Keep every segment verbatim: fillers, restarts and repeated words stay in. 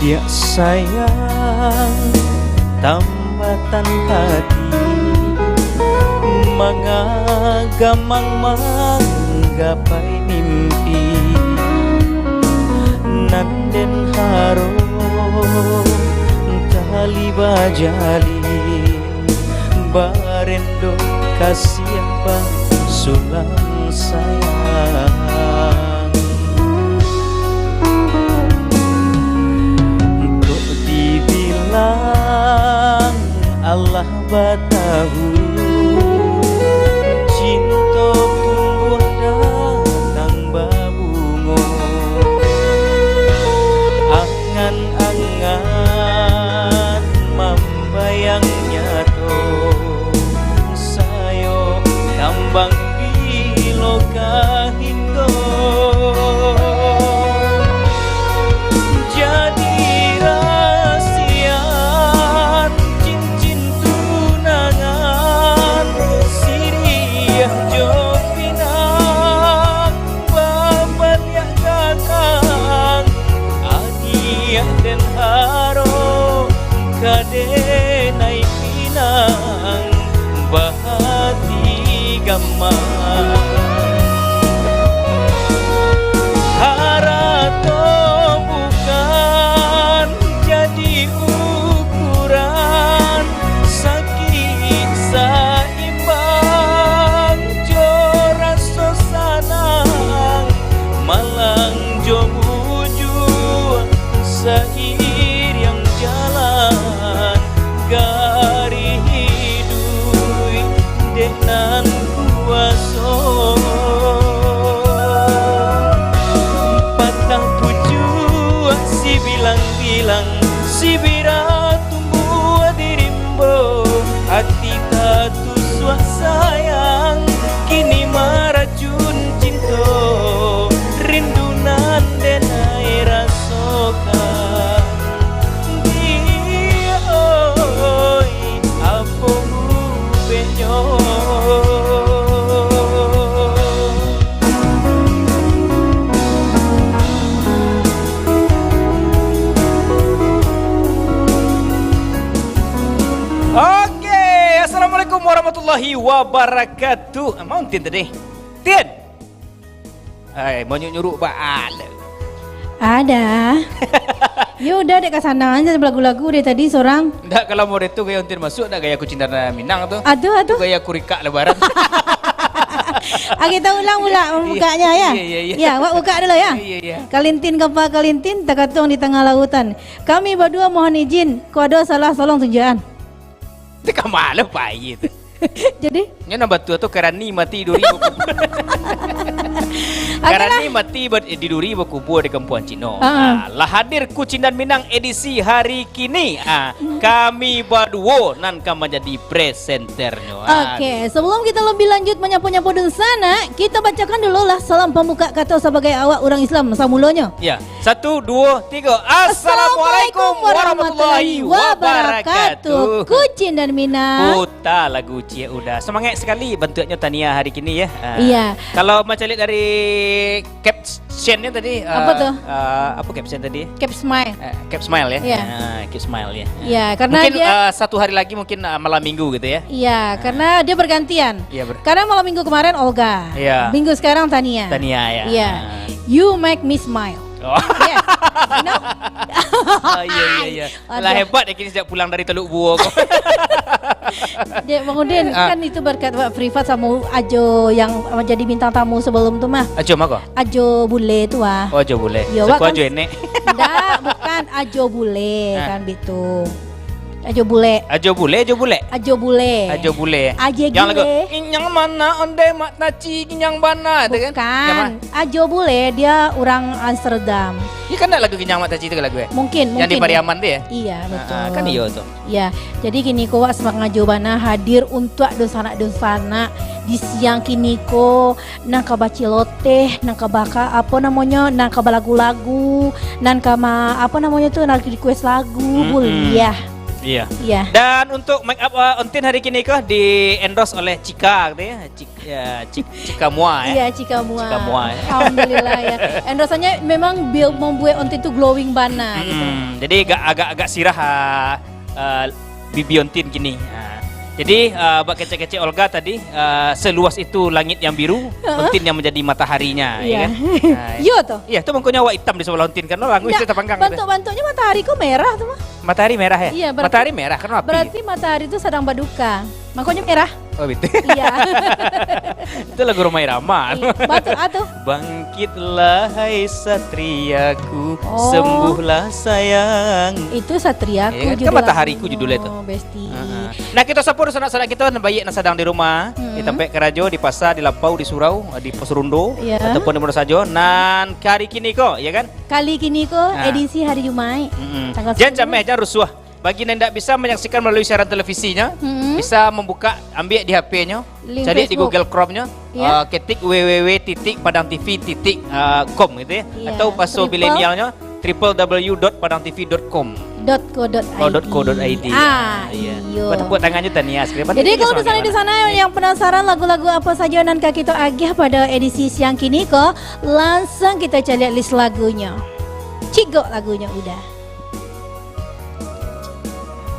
Yak sayang, tambatan hati, mangagamang manggapai mimpi, nan den haro tali bajalin, barendo kasiah basulang sayang. Kok dibilang alah batahu, cinto tumbuah datang babungo. Angan-angan mambayang nyato, sayo kambang bilo ka hito. Jadi rasian cincin tunangan, siriah jo pinang babaliak gakang. Adiak den haro ka denai pinang bahati gamang. Harato bukan jadi ukuran, sakik saimbang jo raso sanang, malang jo bujua sairiang jalan, garih iduik dek nan kuaso. Patang pucuak sibilang-bilang, sibira tumbuah di rimbo, ati tatusuak sayang, kini maracun cinto, rindu nan denai rasokan. Di oi, apo ubenyo. Oke, assalamualaikum warahmatullahi wabarakatuh. Ah, mau Tin tadi? Tin. Hai, manyuruh-nyuruh baa le? Ada. Ya udah, dek ka sana aja balagu-lagu dari tadi sorang. Ndak, kalau model tu gaya Untin masuk, ndak gaya Kucindan Minang tu. Atuh, atuh. Tu gaya kurikak lebaran. Ah, kita ulang pula membukanya, ya? Iya, iya, iya. Ya, awak buka dulu, ya? Iya, iya. Kalintin kapa kalintin, takatuang di tangah lautan. Kami badua mohon izin, kok ada salah tolong tunjuakan. Itu ka ma lo pai tu. Jadi? Nyo nan batua tu karani mati duri bakubua. Oke lah. Karani mati ba-, eh, di duri bakubua di kampuang Cino. Ah. Ah, lah hadir Kucindan Minang edisi hari kini. Ah, kami baduo nan ka manjadi presenternyo. Oke, aduh. Sebelum kita lebih lanjut manyapo-nyapo dunsanak, kita bacakan dulu lah salam pambuka kato sabagai awak urang Islam samulonyo. Ya. Satu, duo, tigo. Assalamualaikum warahmatullahi wabarakatuh. Kucindan Minang. Puta lagu ciek udah. Semangat sekali bentuknya Tania hari kini ya. Ah. Iya. Kalau macam lihat dari captionnya tadi, apa ah, tuh? Ah, apa caption tadi? Cap smile. Eh, cap smile ya. Iya. Ah, cap smile ya. Iya, karena mungkin dia, ah, satu hari lagi mungkin, ah, malam minggu gitu ya. Iya, ah, karena dia bergantian. Iya, ber- Karena malam minggu kemarin Olga. Iya. Minggu sekarang Tania. Tania ya. Iya. Ah. You make me smile. Oh. Yes. You know? Oh, iya, iya, iya. Aduh. Lah hebat ya kini sejak pulang dari Teluk Buo ko. Dek Bang Udin, ah, kan itu berkat Wak Privat sama Ajo yang jadi bintang tamu sebelum tu mah. Ajo mah ko? Ajo Bule tu ah. Oh, Ajo Bule. Yo, Wak kan Ajo Enek. Ndak, bukan Ajo Bule ah, kan bitu. Ajo Bule. Ajo Bule, Ajo Bule. Ajo Bule. Ajo Bule. Ajo Bule. Yang lagu, "Inyang mana onde Mak Taci, inyang bana," tu kan? Bukan. Yang mana? Ajo Bule, dia orang Amsterdam. Ini kan ada lagu Ginyang Mak Taci tu lagu, eh? Mungkin, mungkin. Yang di Pariaman tu, ya? Iya, ah, betul. Ah, kan iyo tu. Ya, jadi kini ko wak sangajo bana hadir untuak dunsanak-dunsanak di siang kini ko. Nan ka baciloteh, nan ka baka-, apo namonyo, nan ka balagu-lagu, nan ka ma-, apo namonyo tu, nan request lagu, mm-mm, buliah. Iya. Iya. Dan untuk make up, uh, Ontin hari kini ko di-endorse oleh Cika gitu ya. Cik-, ya, Cik-, Cika Mua ya. Iya, Cika Mua. Cika Mua, ya. Alhamdulillah ya. Endorsannya memang build, membuat Ontin tuh glowing bana gitu. Mm-mm. Jadi agak, agak, agak sirah, uh, uh, bibi Ontin kini. Uh, jadi, uh, buat kecek-kecek Olga tadi, uh, seluas itu langit yang biru, Heeh. Ontin yang menjadi mataharinya, Iya. ya kan? Uh, Iya tuh. Iya, tu makanya awak hitam di sebelah Ontin, karena langit Nggak, sudah terpanggang gitu. Bantuk-bantuknya matahari kok merah tuh, mah. Matahari merah, ya? Iya, berarti, Matahari merah, kenapa? Berarti matahari itu sedang berduka. Makanya merah. Oh, betul. Iya. Itu lagu Rhoma Irama. Iya, betul, ah, tuh. Bangkitlah, hai satriaku, Oh. sembuhlah, sayang. Itu satriaku Iya, kan? Kan judul Matahariku lagunya, judulnya tuh. Besti. Heeh. Nah, kita sapa dunsanak-sanak kita nan baiak nan sadang di rumah, di Mm-mm. tampek karajo, di pasar, di lapau, di surau, di pos ronda, Iya. ataupun di mana sajo. Nan hari kini ko, ya kan? Kali kini ko, Nah. edisi hari Jumaik, Mm-mm. tanggal Jan sepuluh. cameh, jan rusuah. Bagi nan indak bisa manyaksikan malalui siaran televisinya, Mm-mm. bisa mambuka, ambiak di H P-nyo, Link caliak di Facebook. Google Chrome-nyo, Ya. uh, ketik W W W titik padang T V titik com gitu ya. Iya, Atau bahasa triple milenialnya, triple W dot padang T V dot com. Dot co dot I D. Oh, dot co dot I D. Ah, Iya. iyo. Buat tepuk tangan je, Tania, sekali. Bantu Jadi, juga kalau sama di sana, di Tania. sana Iya. yang penasaran lagu-lagu apa saja nan ka kita agih pada edisi siang kini ko, langsung kita caliak list lagunya. Cigok lagunya udah.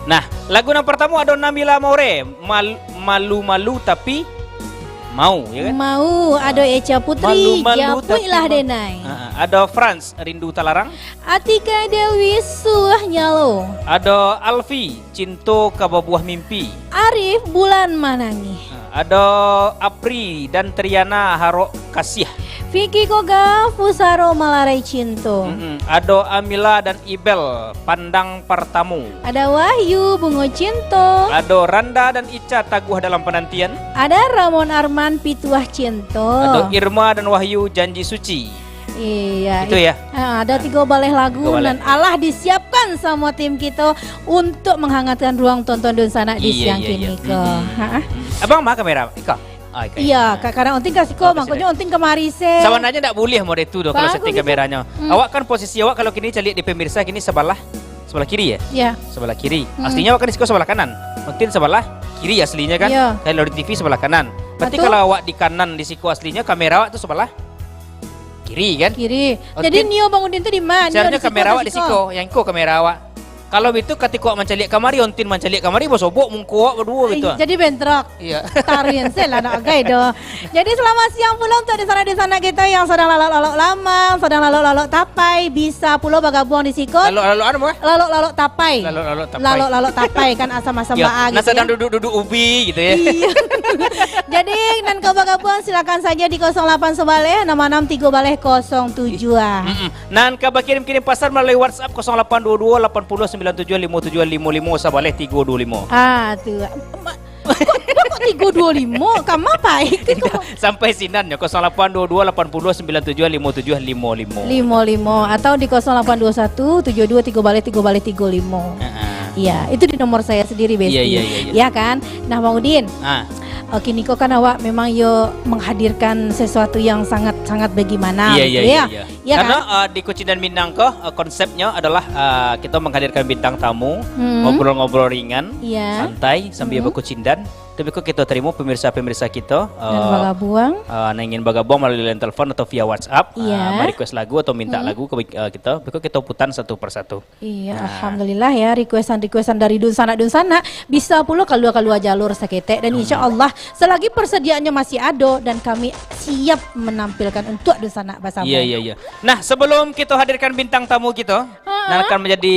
Nah, lagu nan pertama ada Nabila More, Mal-, Malu-Malu Tapi Mau, ya kan? Mau, ada Ah. Echa Putri, Malu-malu Japuik tapi lah mau. denai. Ah, ah. Ada Franz, Rindu Talarang. Atika Dewi Suah Nyalo. Ada Alfi, Cinto Ka Babuah Mimpi. Arif, Bulan Manangih. Ah, ada Apri dan Triana, Harok Kasiah. Vicky Koga, Fusaro Malarai Cinto. Mm-mm. Ada Amila dan Ibel, Pandang Partamu. Ada Wahyu, Bungo Cinto. Ada Randa dan Ica, Taguah Dalam Penantian. Ada Ramon Arman, Pituah Cinto. Ada Irma dan Wahyu, Janji Suci. Iya. Itu ya? Ha, ada Ah. tiga baleh lagu Tiga baleh. nan alah disiapkan sama tim kita untuk menghangatkan ruang tonton dunsanak di Iya, siang iya, kini iya. ko. Mm-mm. Ha? Mm. Abang mah kamera? Iko? Ah, iko. Iya, kadang-kadang Ontin ka siko, Oh, ka siko. makanya Ontin kamari se. Sabananyo ndak buliah model tu doh kalau Bagus setting itu. kameranyo. Hmm. Awak kan posisi awak kalau kini caliak di pemirsa kini sebelah, sebelah kiri ya? Iya. Sebelah kiri. Hmm. Aslinyo awak kan di siko sebelah kanan. Ontin sebelah kiri aslinyo kan? Iya. Kalau di T V sebelah kanan. Berarti Betul. kalau awak di kanan di siko aslinyo, kamera awak tu sebelah kiri kan? Kiri. Ontin Jadi Nio Bang Udin tu di mana? Nio Seharusnya di siko kamera atau awak di siko? siko, yang iko kamera awak. Kalau bitu, katiko awak mancaliak kamari, Ontin mancaliak kamari, basobok mungko awak baduo gitu. Jadi bentrok. Iya. Taruh yang se lah, nak agai doh. Jadi, selamat siang pulo untuk di sana, di sana kita yang sadang lalok-lalok lamang, sadang lalok-lalok tapai, bisa pulo bagabuang di siko. Lalok-lalok anu, eh? Lalok-lalok tapai. Lalok-lalok tapai. Lalok-lalok tapai kan asam-asam Yo, baa nan gitu sadang ya. duduk-duduk ubi gitu ya. Iya. Jadi, nan ka bagabuang silakan saja di kosong lapan sabaleh, enam enam tigo baleh kosong tujuh ah. Mm-mm. Nan ka bakirim-kirim pasan malalui WhatsApp kosong lapan dua dua lapan puluh sembilan tujuh limo tujuh limo limo sabaleh tigo dua limo. Ah, tu. Ma-, kok, kok tigo dua limo? Kama pai? Sampai sinannyo, kosong lapan dua dua lapan puluh sembilan tujuh limo tujuh limo limo. Limo limo, atau di kosong lapan dua satu tujuh dua tigo baleh tigo baleh tigo limo. Heeh. Iya, itu di nomor saya sendiri, Besti. Iya, iya, iya, iya. Ya kan? Nah, Bang Udin. Ah. Oke, niko kan awak memang yo menghadirkan sesuatu yang sangat-sangat bagaimana Iya, gitu iya, ya. iya, iya. Ya Karena, kan? eh, di Kucindan Minang ko, eh, konsepnya adalah, eh, kita menghadirkan bintang tamu, Hmm. ngobrol-ngobrol ringan, Iya. santai, sambil Hmm. berkucindan. Tapi kok kita terima pemirsa-pemirsa kita, Dan eh, bagabuang. eh, yang ingin bagabuang melalui line telepon atau via WhatsApp, Iya. eh, merequest lagu atau minta Hmm. lagu ke, eh, kita, tapi kok kita putan satu persatu. Iya, Nah. alhamdulillah ya, requestan-requestan dari dunsanak-dunsanak bisa pulo kalua-kalua jalur saketek, dan Hmm. insya Allah selagi persediaannya masih ada dan kami siap menampilkan untuk dunsanak basamo. Iya, iya, iya. Nah, sebelum kita hadirkan bintang tamu kita, Ha-ha. nan akan menjadi,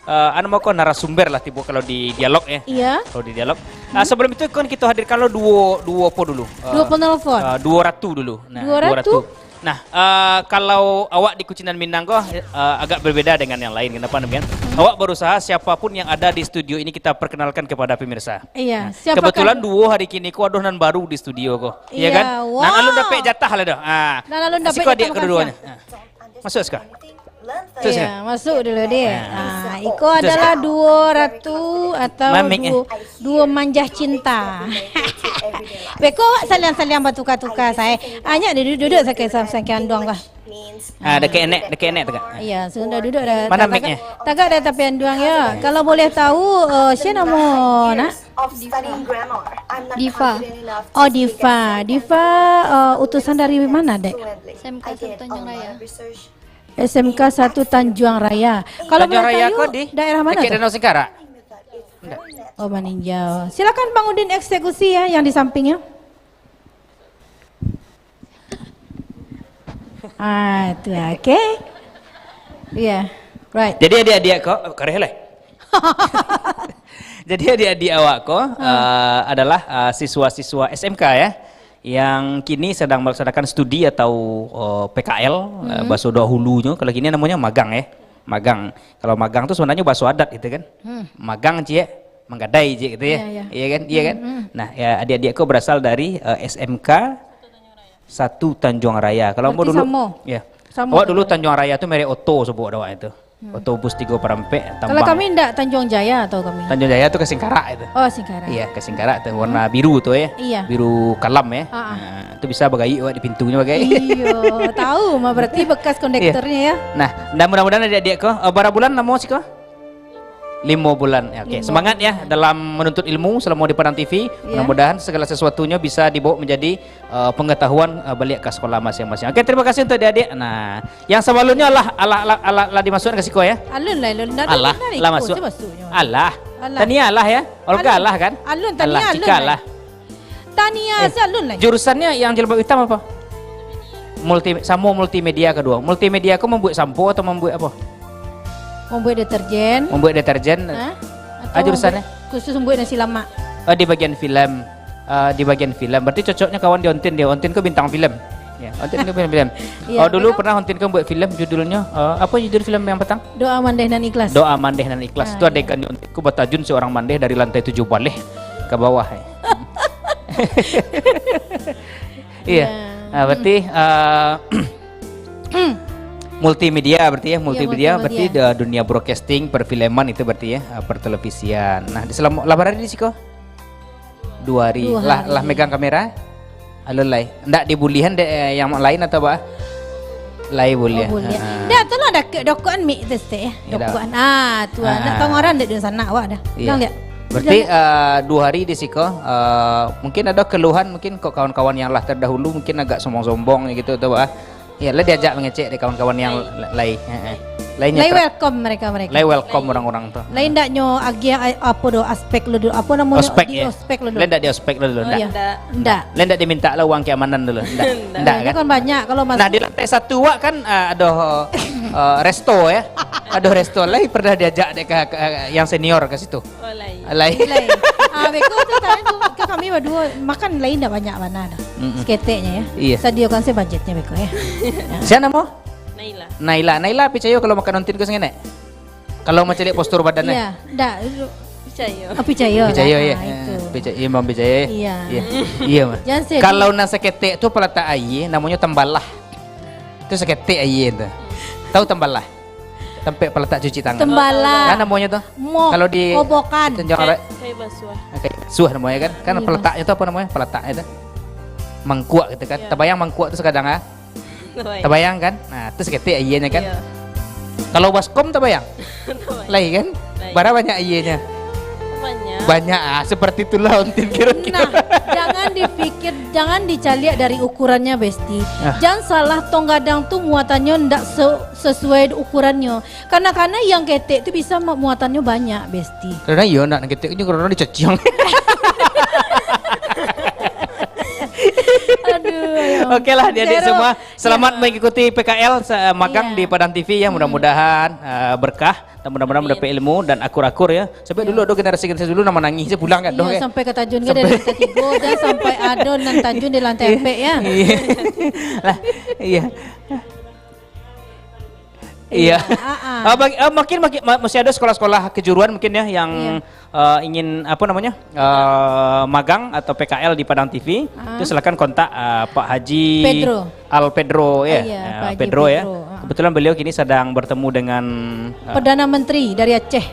eh, anu mako narasumber lah tibo kalau di dialog ya. Iya. Kalau di dialog. Ah, Hmm. sebelum itu kan kita hadirkan lo duo, duo apa dulu? Eh, Duo penelpon. eh, duo ratu dulu. Nah, Duo duo ratu? ratu. Nah, eh, kalau awak di Kucindan Minang ko, eh, agak berbeda dengan yang lain. Kenapa demikian? Hmm. Awak berusaha siapapun yang ada di studio ini kita perkenalkan kepada pemirsa. Iya, Nah, siapa kebetulan kan? duo hari kini ko ado nan baru di studio ko. Iya Iya, kan? wah. Nan alun dapek jatah lah dah. Ah, Nan alun dapek siko jatah adik makan keduanya. siang. Ah. Masuk siko. Masuk siko. Iya, masuk dulu deh. Ah. Ah, iko Masuk adalah siko. duo ratu atau Mamik, eh. duo, duo manjah cinta. Beko awak saliang-saliang batuka-tuka sae. Anyak duduk-duduk sakai sakai anduang ka. Ah, dekat enek, dekat enek tu, Kak. Iya, sudah duduk dah. Mana mic-nya? Tagak dah tapi anduang ya. Kalau boleh tahu, eh, sia namo nak? Diva. Oh, Diva. Diva, eh, utusan dari mana, Dek? S M K satu Tanjung Raya. S M K satu Tanjuang Raya. Kalau Tanjuang boleh Raya tahu, ko di daerah mana dekat tu? Danau Singkarak. Oh, Maninjau. Silakan Bang Udin eksekusi ya yang di sampingnya. Ah, tu, oke. Iya, right. Jadi adik-adik ko, oh, kareh lah. Jadi adik-adik awak ko, eh, adalah, eh, siswa-siswa S M K ya, yang kini sedang melaksanakan studi atau, eh, P K L, eh, baso dahulunyo. Kalau kini namonyo magang ya. Magang. Kalau magang tu sebenarnya baso adat gitu kan. Magang ciek, manggadai ciek gitu ya. Iya, iya. Iya kan? Iya kan? Nah, ya adik-adik ko berasal dari, eh, S M K satu Tanjuang Raya. Kalau ambo dulu, samo. Ya. Samo. Awak dulu Tanjuang Raya tu merek oto sabuik awak itu. Otobus tigo parampek. Kalau kami ndak, Tanjuang Jaya atau kami? Tanjuang Jaya tu ka Singkarak itu. Oh, Singkarak. Iya, ka Singkarak tu warna biru tu ya. Iya. Biru kalam ya. Ah, ah. Nah, tu bisa bagayik awak di pintunyo bagai. Iyo, tahu mah berarti bekas kondektornya ya. Nah, dan mudah-mudahan adik-adik ko, eh, bara bulan namo siko? Limo bulan. Ya, oke. Limo bulan. Semangat ya dalam menuntut ilmu selama di Padang T V. Iya. Mudah-mudahan segala sesuatunya bisa dibawa menjadi, eh, pengetahuan, eh, baliak ka sekolah masing-masing. Oke, terima kasih untuk adik-adik. Nah, yang sebelumnya lah, alah, alah, alah, lah dimasukkan ke siko ya. Alun lah, alun. Ndak ada, alah, ndak ada lah ikut, masuk. Saya masuknya. Alah. Alah. Tania alah ya. Olga alah kan? Alun, Tania alah, alun Cika lah. Alah. Tania, eh, asa alun lah. Jurusannya yang jilbab hitam apa? Multi, samo multimedia kedua. Multimedia ko membuat sampo atau membuat apa? Membuat deterjen. Membuat deterjen. Hah? Ah, atau jurusannya? Membuat, khusus membuat nasi lamak. Oh, di bagian film. Ah, di bagian film. Berarti cocoknya kawan di Ontin dia. Ontin ko bintang film. Ya, Ontin ko bintang film. Iya, oh, dulu pernah Ontin ko buat film judulnya, eh, apa judul film yang petang? Doa Mandeh Nan Ikhlas. Doa Mandeh Nan Ikhlas. Nah, itu iya. Adegan Ontin ko batajun seorang mandeh dari lantai tujuh baleh ke bawah. Iya. Iya. Ah, berarti, ah, multimedia berarti ya, iya, multimedia, multimedia. Berarti da-, dunia broadcasting, perfilman itu berarti ya, ah, pertelevisian. Nah, di selama, lah bara hari di siko? Dua hari. Dua hari. Lah, lah megang kamera? Alun lai. Ndak dibulihan dek, eh, yang lain atau apa? Lai buliah. Oh, buliah. Ha. Dah, tolong dah ke-, dokokan mic tu, Stek, ya. Iya, dah. Dokokan. Ah, tu, ah, nak tahu orang dek dunsanak awak dah. Iya. Bilang dia. Berarti, eh, dua hari di siko, eh, mungkin ada keluhan, mungkin kok kawan-kawan yang lah terdahulu mungkin agak sombong-sombong gitu, atau apa? Ya, lah diajak mangecek dek kawan-kawan yang lai. Heeh. Lainnya. Lai welcome mereka-mereka. Lai welcome orang-orang tu. Lai ndaknyo agiah, ai, apo do, aspek lu dulu. Apo namonyo? Ospek, di ya. Ospek lu dulu. Lai ndak di ospek lu dulu, oh, ndak? Iya. Ndak. Lai ndak diminta lah uang keamanan dulu. Ndak. Ndak, kan? Kan banyak kalau masuk. Nah, di lantai satu wak kan, ah, ado, eh, resto ya. Ado resto. Lai pernah diajak dek ka, ka, yang senior ke situ? Oh, lai. Lai. Lai. Ah, beko tu tadi tu ke kami baduo makan lai ndak banyak bana dah. Mm-mm. Saketeknyo ya. Iya. Sadiokan se budgetnyo beko ya. Sia namo? Naila. Naila, Naila picayo kalau makan Ontin ko sangenek? Kalau macaliak postur badan, eh? Iya, ndak. Picayo. Oh, picayo. Picayo, ya. Ah, itu. Eh, picayo, iya, memang picayo, ya. Iya. Iya. Iya, mah. Jangan sedih. Kalau nan saketek tu palatak aia, namonyo tambalah. Itu saketek aia tu. Tahu tambalah? Tampek palatak cuci tangan. Tambalah. Kan namonyo tu? Mop. Kalau di kobokan. Tanjung Kai-, Arai. Kai basuah. Ah, kai basuah namonyo kan? Kan iya, palataknyo tu apa namonyo? Palataknyo tu. Mangkuak gitu kan. Iya. Tabayang mangkuak tu sakadang, ah? Tabayang. Tabayang kan? Nah, tu saketek aianyo kan? Iya. Kalau baskom tabayang? Tabayang. Lai kan? Lai. Bara banyak aianyo? Banyak. Banyak, ah, seperti itulah Ontin kira-kira. Nah, jangan dipikir, jangan dicaliak dari ukurannya, Besti. Ah. Jan salah, tong gadang tu muatannyo ndak se-, sesuai ukurannyo. Kana-kana yang ketek tu bisa ma-, muatannyo banyak, Besti. Karena iyo, nak ketek tu karena dicaciang. Aduh, ayo. Oke lah, adik-adik semua. Selamat mengikuti P K L sa-, magang di Padang T V ya. Mudah-mudahan, eh, berkah dan mudah-mudahan mendapat ilmu dan akur-akur ya. Sampai dulu ada generasi-generasi dulu nama nangis je pulang kan, doh, sampai ke Tajun ke dari lantai tiga dan sampai ada nan Tajun di lantai empat ya. Iya. Lah, iya. Iya. Ah, ah. Ah, bagi, ah, mungkin, mungkin ma-, masih ada sekolah-sekolah kejuruan mungkin ya yang, eh, ingin, apa namanya, eh, magang atau P K L di Padang T V, itu silakan kontak, eh, Pak Haji Pedro. Al Pedro, ya. Ah, iya, eh, Pak Haji Pedro, ya. Pedro, ah. Kebetulan beliau kini sedang bertemu dengan, eh, Perdana Menteri dari Aceh.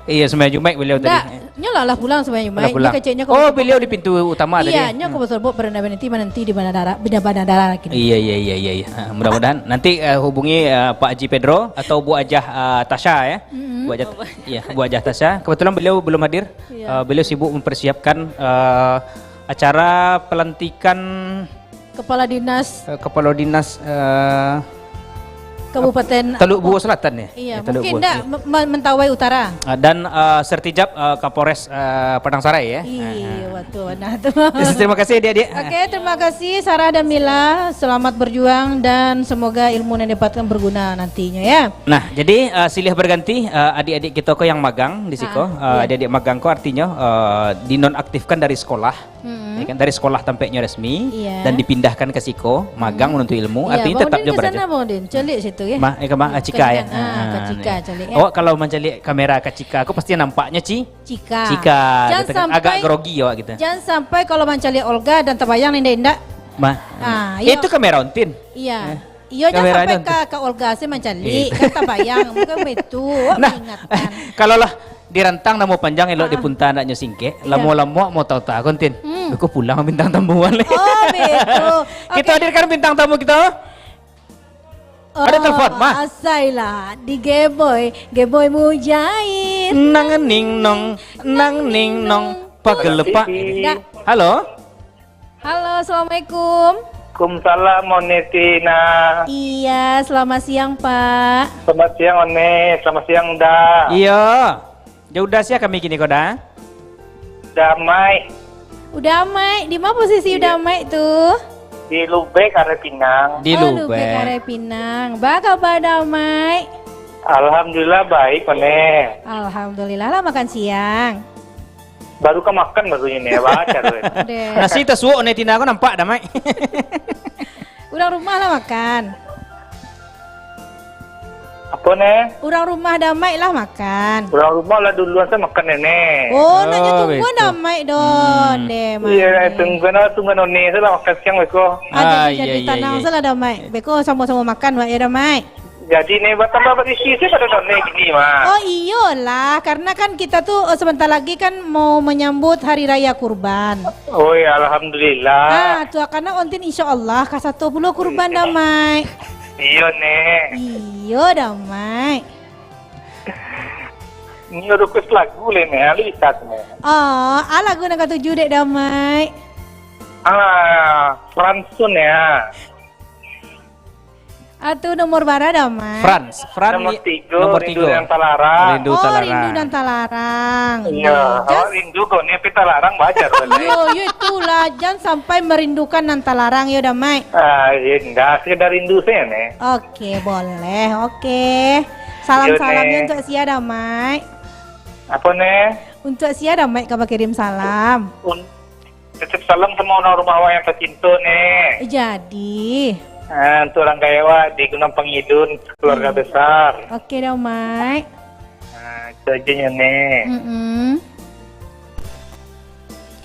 Iya, sembahyang Jumaik beliau tadi. Ndak, nyo lah, lah pulang sembahyang Jumaik. Lah pulang. Nyo keceknyo ke Oh, beliau di pintu utama tadi. Iya, nyo ke Bosor Bot, berhenti, berhenti di bandara, di bandara kini. Iya, iya, iya, iya, iya. Ha, mudah-mudahan nanti, eh, hubungi, eh, Pak Haji Pedro atau Bu Ajah, eh, Tasha, ya. Mm-mm. Bu Ajah, iya, Bu Ajah Tasha. Kebetulan beliau belum hadir. Iya. Eh, beliau sibuk mempersiapkan, eh, acara pelantikan Kepala Dinas eh, Kepala Dinas, eh, Kabupaten Teluk Buo Selatan, ya? Iya, Ya, Teluk mungkin Buo, ndak iya. me-, me-, Mentawai Utara. Ah, dan, eh, Sertijab, eh, Kapolres, eh, Padang Sarai, ya? Iya, Ah, ah. betul, benar tu. Terima kasih, adik-adik. Oke, terima kasih Sarah dan Mila. Selamat berjuang dan semoga ilmu yang didapatkan berguna nantinya, ya. Nah, jadi, eh, silih berganti, eh, adik-adik kita ko yang magang di siko. Ah, Eh, iya. Adik-adik magang ko artinya, eh, dinonaktifkan dari sekolah. Hmm. Ya kan, dari sekolah tampeknyo resmi Iya. dan dipindahkan ke siko, magang Hmm. menuntut ilmu, Iya, artinya Bang tetap Udin jo ke baraja. sana, Bang Udin. Caliak situ, ya. Ma-, eh, ke ma-, Iya, Acika, ya? Kan, ah, Ah, ah. Kacika, caliak, ya. Awak kalau mancaliak kamera Kacika, aku pasti nampaknyo Ci-, Cika. Cika, Jangan gitu kan. Agak sampai, grogi awak gitu. jangan sampai kalau mancaliak Olga dan tabayang indak-indak. Ma-, Ah, iyo. Itu kamera Untin. Iya. Eh, Iyo, jangan kamera sampai Untin. ka, ka Olga se mancaliak. Iya. Kan tabayang, bukan begitu. Nah, Ingatkan. kalau lah dirantang namo panjang, elok Ah. dipunta andaknyo singkek, Iya. lamo-lamo mau tau-tau konten. Hmm. Beko pulang bintang tamu balik. Oh, begitu. Kita Oke. hadirkan bintang tamu kita. Ada Oh, telepon, mah. Asailah di Geboy, Geboy Mujair. Nang ning nong, nang ning nong, pagelepak. Dah. Halo? Halo, assalamualaikum. Waalaikumsalam, One Tina. Iya, selamat siang, Pak. Selamat siang, One. Selamat siang, Da. Iya. Jauh Da sia kami kini ko, Da. Damai. Udah, Mai. Di mana posisi Iya. Udah, Mai, tu? Di Lubek, Are Pinang. Di Oh, Lubek, Lubek. Are Pinang. Ba kabar, Da, Mai? Alhamdulillah, baik, One. Alhamdulillah lah makan siang. Baru ka makan baru ini, ya, baca tu, ya. Deh. Nasi tasuok One Tina ko nampak Da, Mai. Urang rumah lah makan. Apo, Ne? Urang rumah Da, Mai lah makan. Urang rumah lah duluan sa makan, Nenek. Oh, nak nyo Oh, tungguan betul. Da, Mai, don. Hmm. Deh, Iya, Mai. Tungguan, tungguan One sa lah makan siang beko. Ah, jadi, Ah, iya, jadi iya, tanang iya. salah Da, Mai. Beko samo-samo makan, Mai, ya Da, Mai. Jadi, ne, batambah barisi se pado Nenek kini, mah. Oh, iyolah, karena kan kita tu, eh, sebentar lagi kan mau menyambut Hari Raya Kurban. Oh, ya, alhamdulillah. Ah, tu karena ontin insya Allah ka satu puluh kurban Da, Mai. Iyo, Nek. Iyo Da, Mai. Ni request lagu le, Nek. Lalu ikat, Nek. Oh, ah, lagu nan katuju dek Da, Mai. Ah, Fransun ya. Atu nomor bara Da, Mai? Frans, Fran Nomor di-, tigo, nomor Rindu tigo. Nan Talarang. Rindu Oh, Talarang. Rindu Nan Talarang. Iya, Jas- awak rindu kok ni, tapi talarang wajar, boleh. Yo, yo itulah, jangan sampai merindukan nan talarang, yo Da, Mai. Ah, iya, enggak, sekedar rindu saja, Nek. Oke, boleh. Oke. Salam-salamnya Yo, Nek. Untuk sia Da, Mai. Apa, Nek? Untuk sia Da, Mai, ka bakirim salam. Un-, Titip salam sama urang rumah awak yang tacinto, Nek. Jadi. Ah, untuk urang gaek awak di Gunung Pangidun, keluarga Hmm. besar. Oke Da, Mai. Ah, itu aja nyo, Nek. Mm-mm.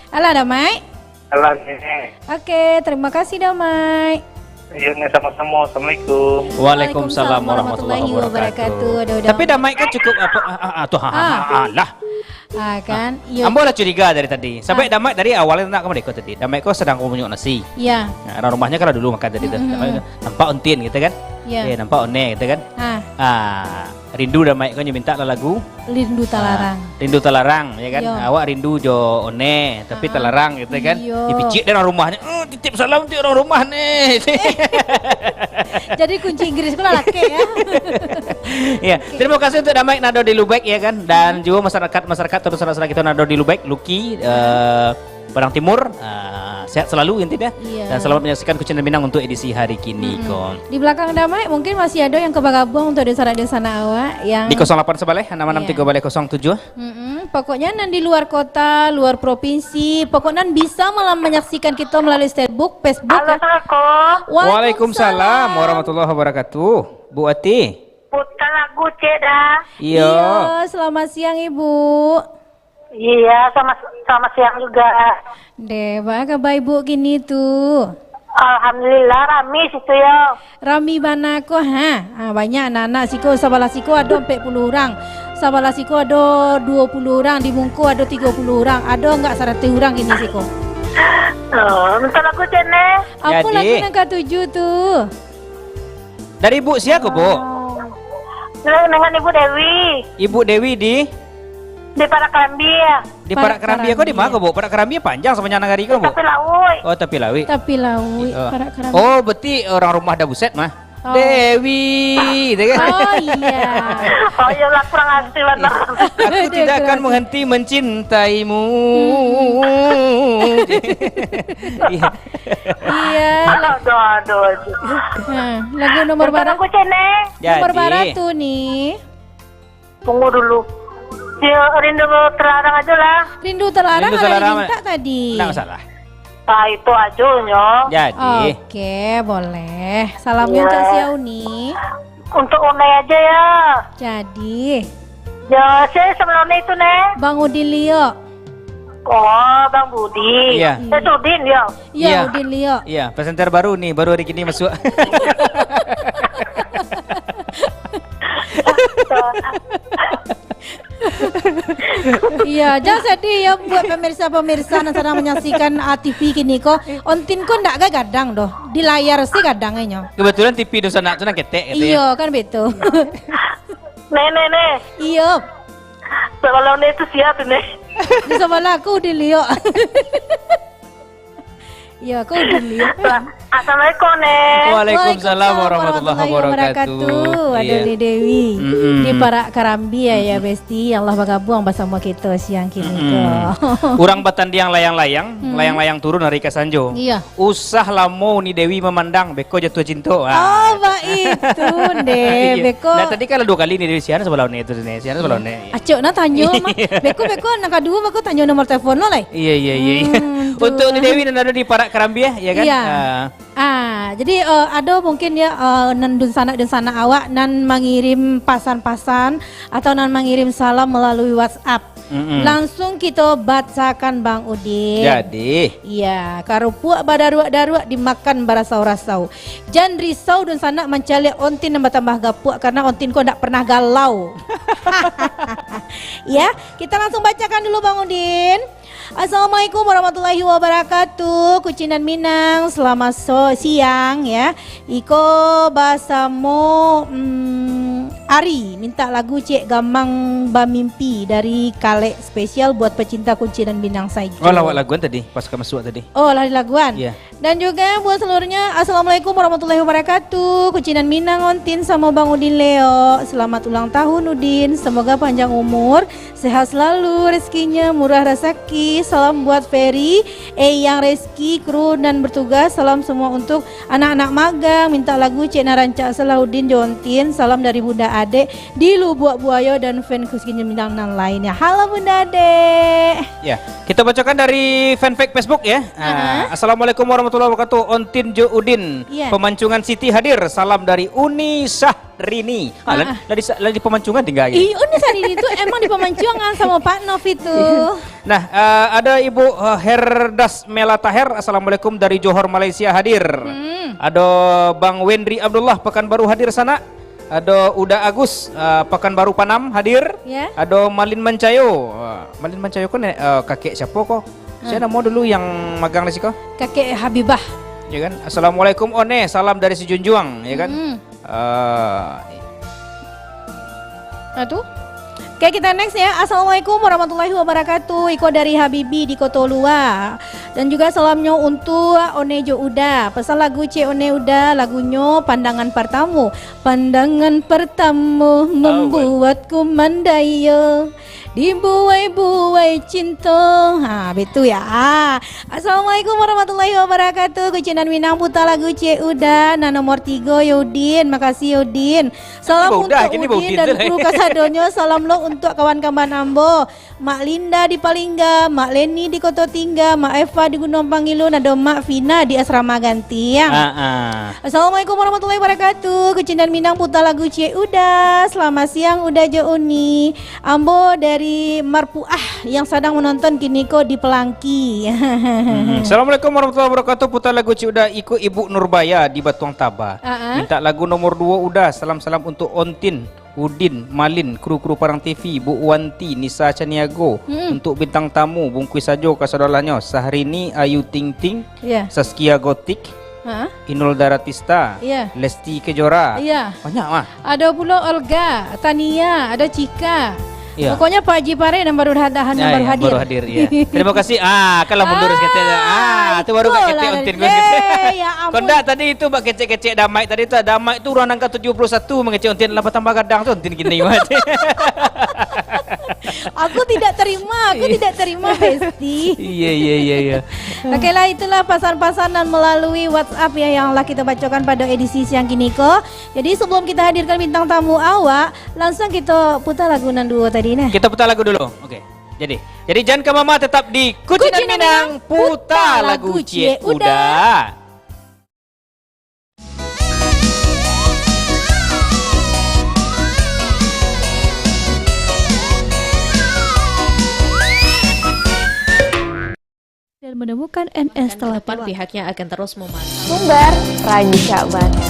Alah Da, Mai. Alah, Nek. Oke, terima kasih Da, Mai. Iya, Nek, sama-sama. Assalamualaikum. Waalaikumsalam warahmatullahi wabarakatuh. Aduh, Da. Tapi Da Mai kan cukup apa, ah, ah, ah, tu, ha, ha, Ah. ha, alah. Ah, kan? Iyo. Ambo lah curiga dari tadi. Sampai Ah. Da Mai dari awalnya nak ka merdeka tadi. Da Mai ko sedang ngunyah nasi. Iya. Nah, urang rumahnya kan lah dulu makan tadi tu. Mm-mm. Nampak, nampak ontin gitu kan? Iya. Eh, nampak One gitu kan? Ah. Ah, rindu Da Mai ko nyo minta lah lagu. Rindu Talarang. Ah, Rindu Talarang, ya kan? Iya. Awak rindu jo One, tapi Ah. Talarang gitu kan? Iya. Dipicik dek urang rumahnya. "Oh, titip salam tu urang rumah ni." Jadi kunci Inggris ko lah lakek ya. Ya, Oke. terima kasih untuk Da Mai nan ado di Lubek ya kan, dan juga masyarakat-masyarakat atau sanak-sanak kita nan ado di Lubek, Luki, eh, Padang Timur, eh, sehat selalu intinya. Iya. Dan selamat menyaksikan Kucinta Minang untuk edisi hari kini Mm-mm. ko. Di belakang Da Mai mungkin masih ada yang ka bagabuang untuk dunsanak-dunsanak awak yang Di kosong lapan sabaleh, enam enam tiga baleh kosong tujuh. Iya. Mm-mm. Pokoknya nan di luar kota, luar provinsi, pokoknya nan bisa malah menyaksikan kita melalui Facebook, Facebook, Halo, ya. Assalamualaikum. Waalaikumsalam. Waalaikumsalam warahmatullahi wabarakatuh. Bu Ati. Putar lagu, Cek, dah. Iya. Iya, selamat siang, Ibu. Iya, sama, sama siang juga. Deh, baa kabar Ibu kini tu? Alhamdulillah, rami situ, yo. Rami bana ko, ha? Ah, banyak anak-anak siko, sabalah siko ado ampek puluah urang. Sabalah siko ado duo puluah urang, di mungko ado tigo puluah urang, ado ndak saratuih urang kini siko? Oh, mintak lagu cek neh. Apo lagu nan katuju tu? Dari Ibu sia ko, Bu? Oh. Dengan, dengan Ibu Dewi. Ibu Dewi di? Di Parak Karambia. Di Parak Karambia ko di ma ko, Bu? Parak Karambia panjang sapanjang nagari ko, Bu? Tapi lauik. Oh, tapi lauik. Tapi lauik, Parak Karambia. Oh, berarti urang rumah Da Buset mah. Oh. Dewi, gitu kan? Oh, iya. Oh, iyolah, kurang asli bana. Aku tidak akan menghenti mencintaimu. Iya. Iya. Aduh, aduh, aduh. Nah, lagu nomor bara? Nomor bara tu ni? Tunggu dulu. Yo, Rindu Terlarang aja lah. Rindu Terlarang. Rindu Terlarang minta tadi. Ndak masalah. Ah, itu aja nyo. Jadi. Oke, boleh. Salamnya untuk sia, Uni? Untuk Unai aja ya. Jadi. Ya, saya sama Unai itu, Neh. Bang Udin Lio. Oh, Bang Budi. Iya. Eh, Udin, ya. Iya, Udin Lio. Iya, presenter baru nih, baru hari ini masuk. Iya, jangan sedih ya buat pemirsa-pemirsa yang sedang menyaksikan, ah, T V kini ko. Ontin ko ndak gadang doh. Di layar sih gadang inyo. Kebetulan T V dunsanak tu nan ketek gitu ya. Iya, kan betul. Neh, neh, neh. Iya. Sabalah Neh tu sia tu, Neh? Di sabalah aku Udin Lio. Iya, aku Udin Lio. Assalamualaikum, Neh. Waalaikumsalam warahmatullahi wabarakatuh. Aduh, Ni Dewi. Mm-mm. Di Parak Karambia ya, Besti. Allah bagabuang basamo kito siang kini ko. Urang batandiang layang-layang, layang-layang turun hari ka sanjo. Iya. Usah lamo Ni Dewi mamandang, beko jatuah cinto. Ah. Oh, baitu, Nde. Iya. Beko. Nah, tadi kan lah duo kali Ni Dewi, sian sabalah Neh tu, Neh. Sian sabalah Neh. Acok nah tanyo mah. Beko, beko, nan kaduo beko tanyo nomor telepon lo lai. Iya, iya, iya, iya. Hmm, tu. Untuk Ni Dewi nan ado di Parak Karambia, ya kan? Iya. Ah. Ah, jadi, eh, ado mungkin ya, eh, nan dunsanak-dunsanak awak nan mangirim pasan-pasan atau nan mangirim salam melalui WhatsApp. Mm-mm. Langsung kito bacakan, Bang Udin. Jadi. Iya, karupuak badaruak-daruak dimakan barasau-rasau. Jan risau dunsanak mancaliak ontin nan batambah gapuak, karena ontin ko ndak pernah galau. Ya, kita langsung bacakan dulu, Bang Udin. Assalamualaikum warahmatullahi wabarakatuh. Kucindan Minang, selamat so-, siang, ya. Iko basamo, mm, Ari, minta lagu Cek Gamang Bamimpi dari Kalek, spesial buat pecinta Kucindan Minang sajo. Oh, lawak laguan tadi, pas ka masuak tadi. Oh, lah dilaguan? Iya. Dan juga buat seluruhnya, Assalamualaikum warahmatullahi wabarakatuh. Kucindan Minang, Ontin samo Bang Udin Leo. Selamat ulang tahun, Udin. Semoga panjang umur, sehat selalu, rezekinya murah rasaki. Salam buat Ferry, Eyang, Reski, kru nan bertugas. Salam semua untuk anak-anak magang. Minta lagu Cek Narancak Salahuddin Jontin. Salam dari Bunda Adek di Lubuak Buayo dan fan Kucindan Minang nan lainnya. Halo, Bunda Adek. Ya, kita bacakan dari fanpage Facebook ya. Ah, Assalamualaikum warahmatullahi wabarakatuh. Ontin jo Udin. Iya. Pemancunan Siti hadir. Salam dari Uni Sah Rini. Ah, lah, lah di, lah di Pemancunan tinggal lagi. Ih, Uni Sah Rini tu emang di Pemancunan samo Pak Nov itu. Nah, eh, ada Ibu, eh, Herdas Mela Taher. Assalamualaikum dari Johor, Malaysia hadir. Hmm. Ada Bang Wendri Abdullah Pekanbaru hadir sanak. Ada Uda Agus, eh, Pekanbaru Panam hadir. Ya. Ada Malin Mancayo. Eh, Malin Mancayo ko ne-, eh, kakek siapa ko? Siapa nama dulu yang magang di siko? Kakek Habibah. Ya kan? Assalamualaikum One, salam dari Sijunjuang, ya kan? Hmm. Eh, Nah, tu. Oke, kita next ya. Assalamualaikum warahmatullahi wabarakatuh. Iko dari Habibi di Koto Lua. Dan juga salamnyo untuk One jo Uda. Pesan lagu Cek One Uda, lagunyo Pandangan Pertamo. Pandangan pertamo membuatku mandaya. Dibuai-buai cinta. Ha, betul ya. Ah. Assalamualaikum warahmatullahi wabarakatuh. Kucindan Minang puta lagu Cek Uda. Nah, nomor tigo, Yudin. Makasih, Yudin. Salam untuk Udin dan kru kasadonyo. Salam lo untuk kawan-kawan ambo. Mak Linda di Palingga, Mak Leni di Koto Tingga, Mak Eva di Gunung Pangilun, ado Mak Vina di Asrama Gantiang. Ah, ah. Assalamualaikum warahmatullahi wabarakatuh. Kucindan Minang puta lagu Cek Uda. Selamat siang, Uda jo Uni. Ambo dari Marpuah yang sadang menonton kini ko di Pelangki. Hmm. Assalamualaikum warahmatullahi wabarakatuh. Puta lagu Cek Uda, iko Ibu Nurbaya di Batuang Taba. Ah, ah. Minta lagu nomor duo Uda. Salam-salam untuk Ontin. Udin, Malin, kru-kru Padang T V, Bu Wanti, Nisa Caniago, Mm-mm. untuk bintang tamu, bungkuih sajo ka saudarahnyo, Syahrini, Ayu Ting Ting, Ya. Saskia Gotik, Ha? Inul Daratista, Ya. Lesti Kejora. Ya. Banyak mah. Ado pulo Olga, Tania, ado Cika. Ya. Pokoknya Pak Haji Pare nan baru ha-, nan Ya, baru ya, hadir. baru hadir, ya. Terima kasih. Ah, kalah mundur Ah, saketek. Ah, tu baru itulah. Kecek Untin. Eh, ya ampun. Kondak tadi itu bak kecek-kecek Damaik tadi tu. Damaik tu urang nan ka tujuh puluh satu mangecek Untin lah batambah gadang tu Untin kini mah. Aku tidak terima, aku Ya. tidak terima, Besti. Iya, iya, iya, iya. Oke lah, itulah pasan-pasan nan melalui WhatsApp ya yang lah kita bacakan pada edisi siang kini ko. Jadi sebelum kita hadirkan bintang tamu awak, langsung kita putar lagu nan duo tadi nah. Kita putar lagu dulu. Oke. Jadi, jadi jangan ke mama, tetap di Kucindan Minang, putar lagu Ciek Uda. Dan menemukan N S telah pulang. Pihaknya akan terus memantau. Sumber rancak bana.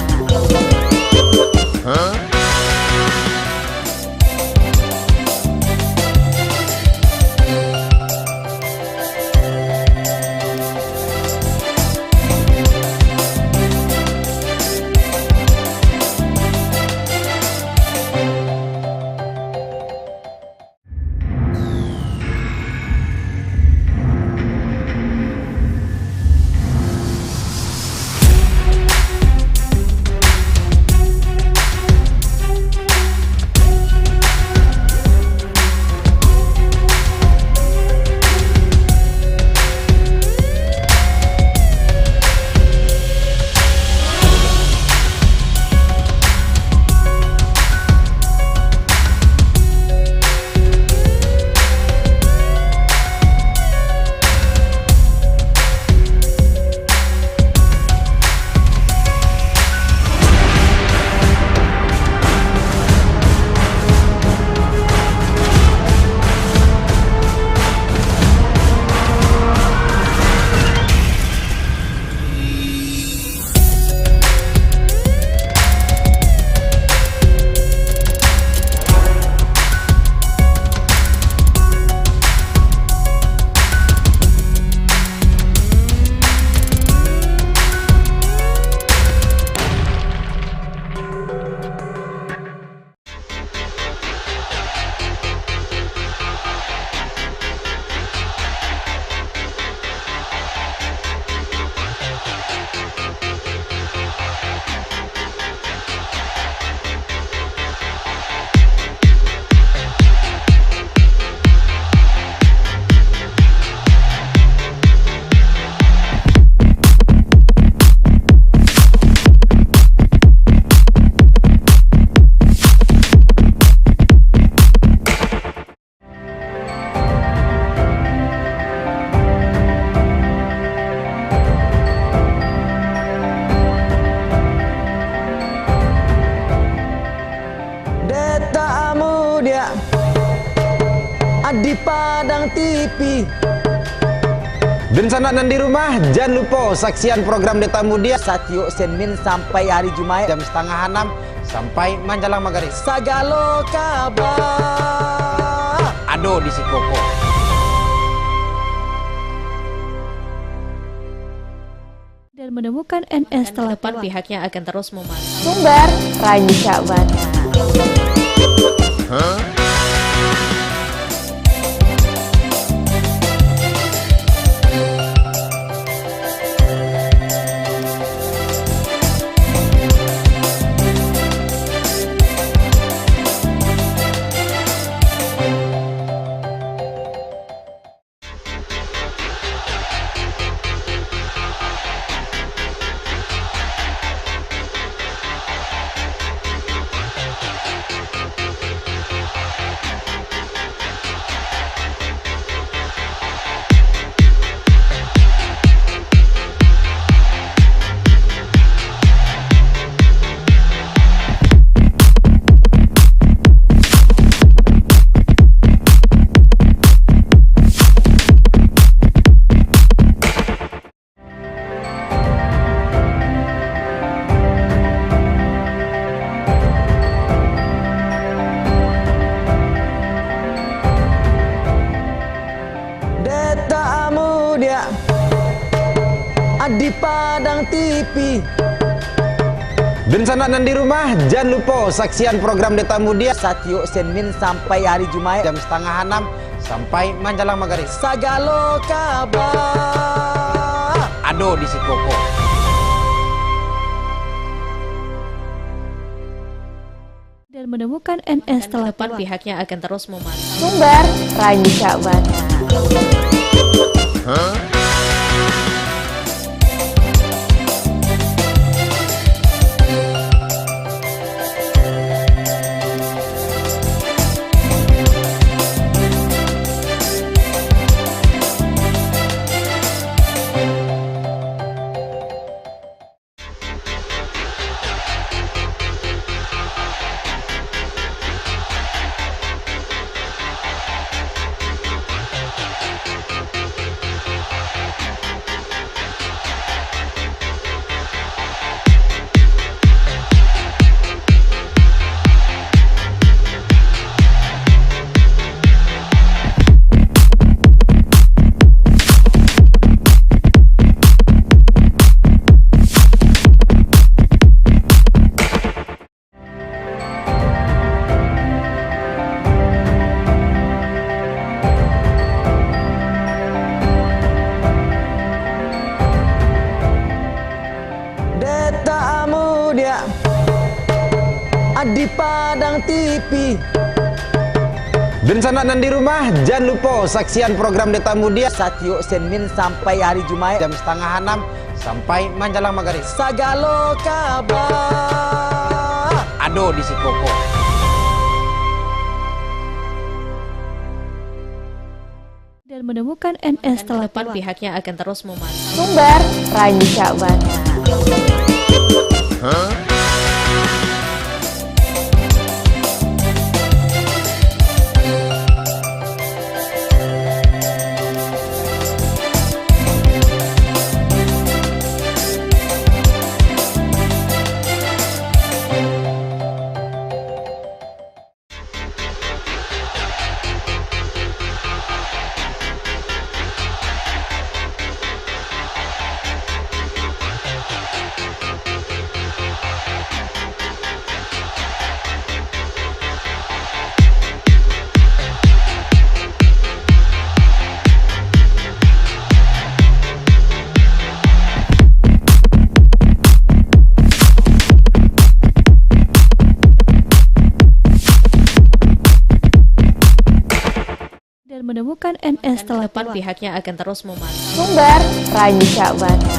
Dek Tamu Diak, di Padang T V. Dunsanak nan di rumah, jan lupo saksian program Dek Tamu Diak satiok Senin sampai hari Jumaik jam satangah anam sampai manjalang magarib. Sagalo kaba ado di siko ko. Dan menemukan N S telah pulang. Pihaknya akan terus memantau. Sumber rancak bana. T V. Dunsanak nan di rumah, jan lupo saksian program Deta Muda satiok Senin sampai hari Jumaik jam satangah anam sampai manjalang magarib. Sagalo kaba ado di siko ko. Dan menemukan N S telah tiba. Pihaknya akan terus memantau. Sumber rancak bana. Deta Muda di Padang T V. Dunsanak nan di rumah, jan lupo saksian program Deta Muda satiok Senin sampai hari Jumaik jam satangah anam sampai manjalang magarib. Sagalo kaba ado di siko ko. Dan menemukan N S telah tiba. Pihaknya akan terus memantau. Sumber rancak bana. Dan menemukan N S telah tiba. Pihaknya akan terus memantau. Sumber rancak bana.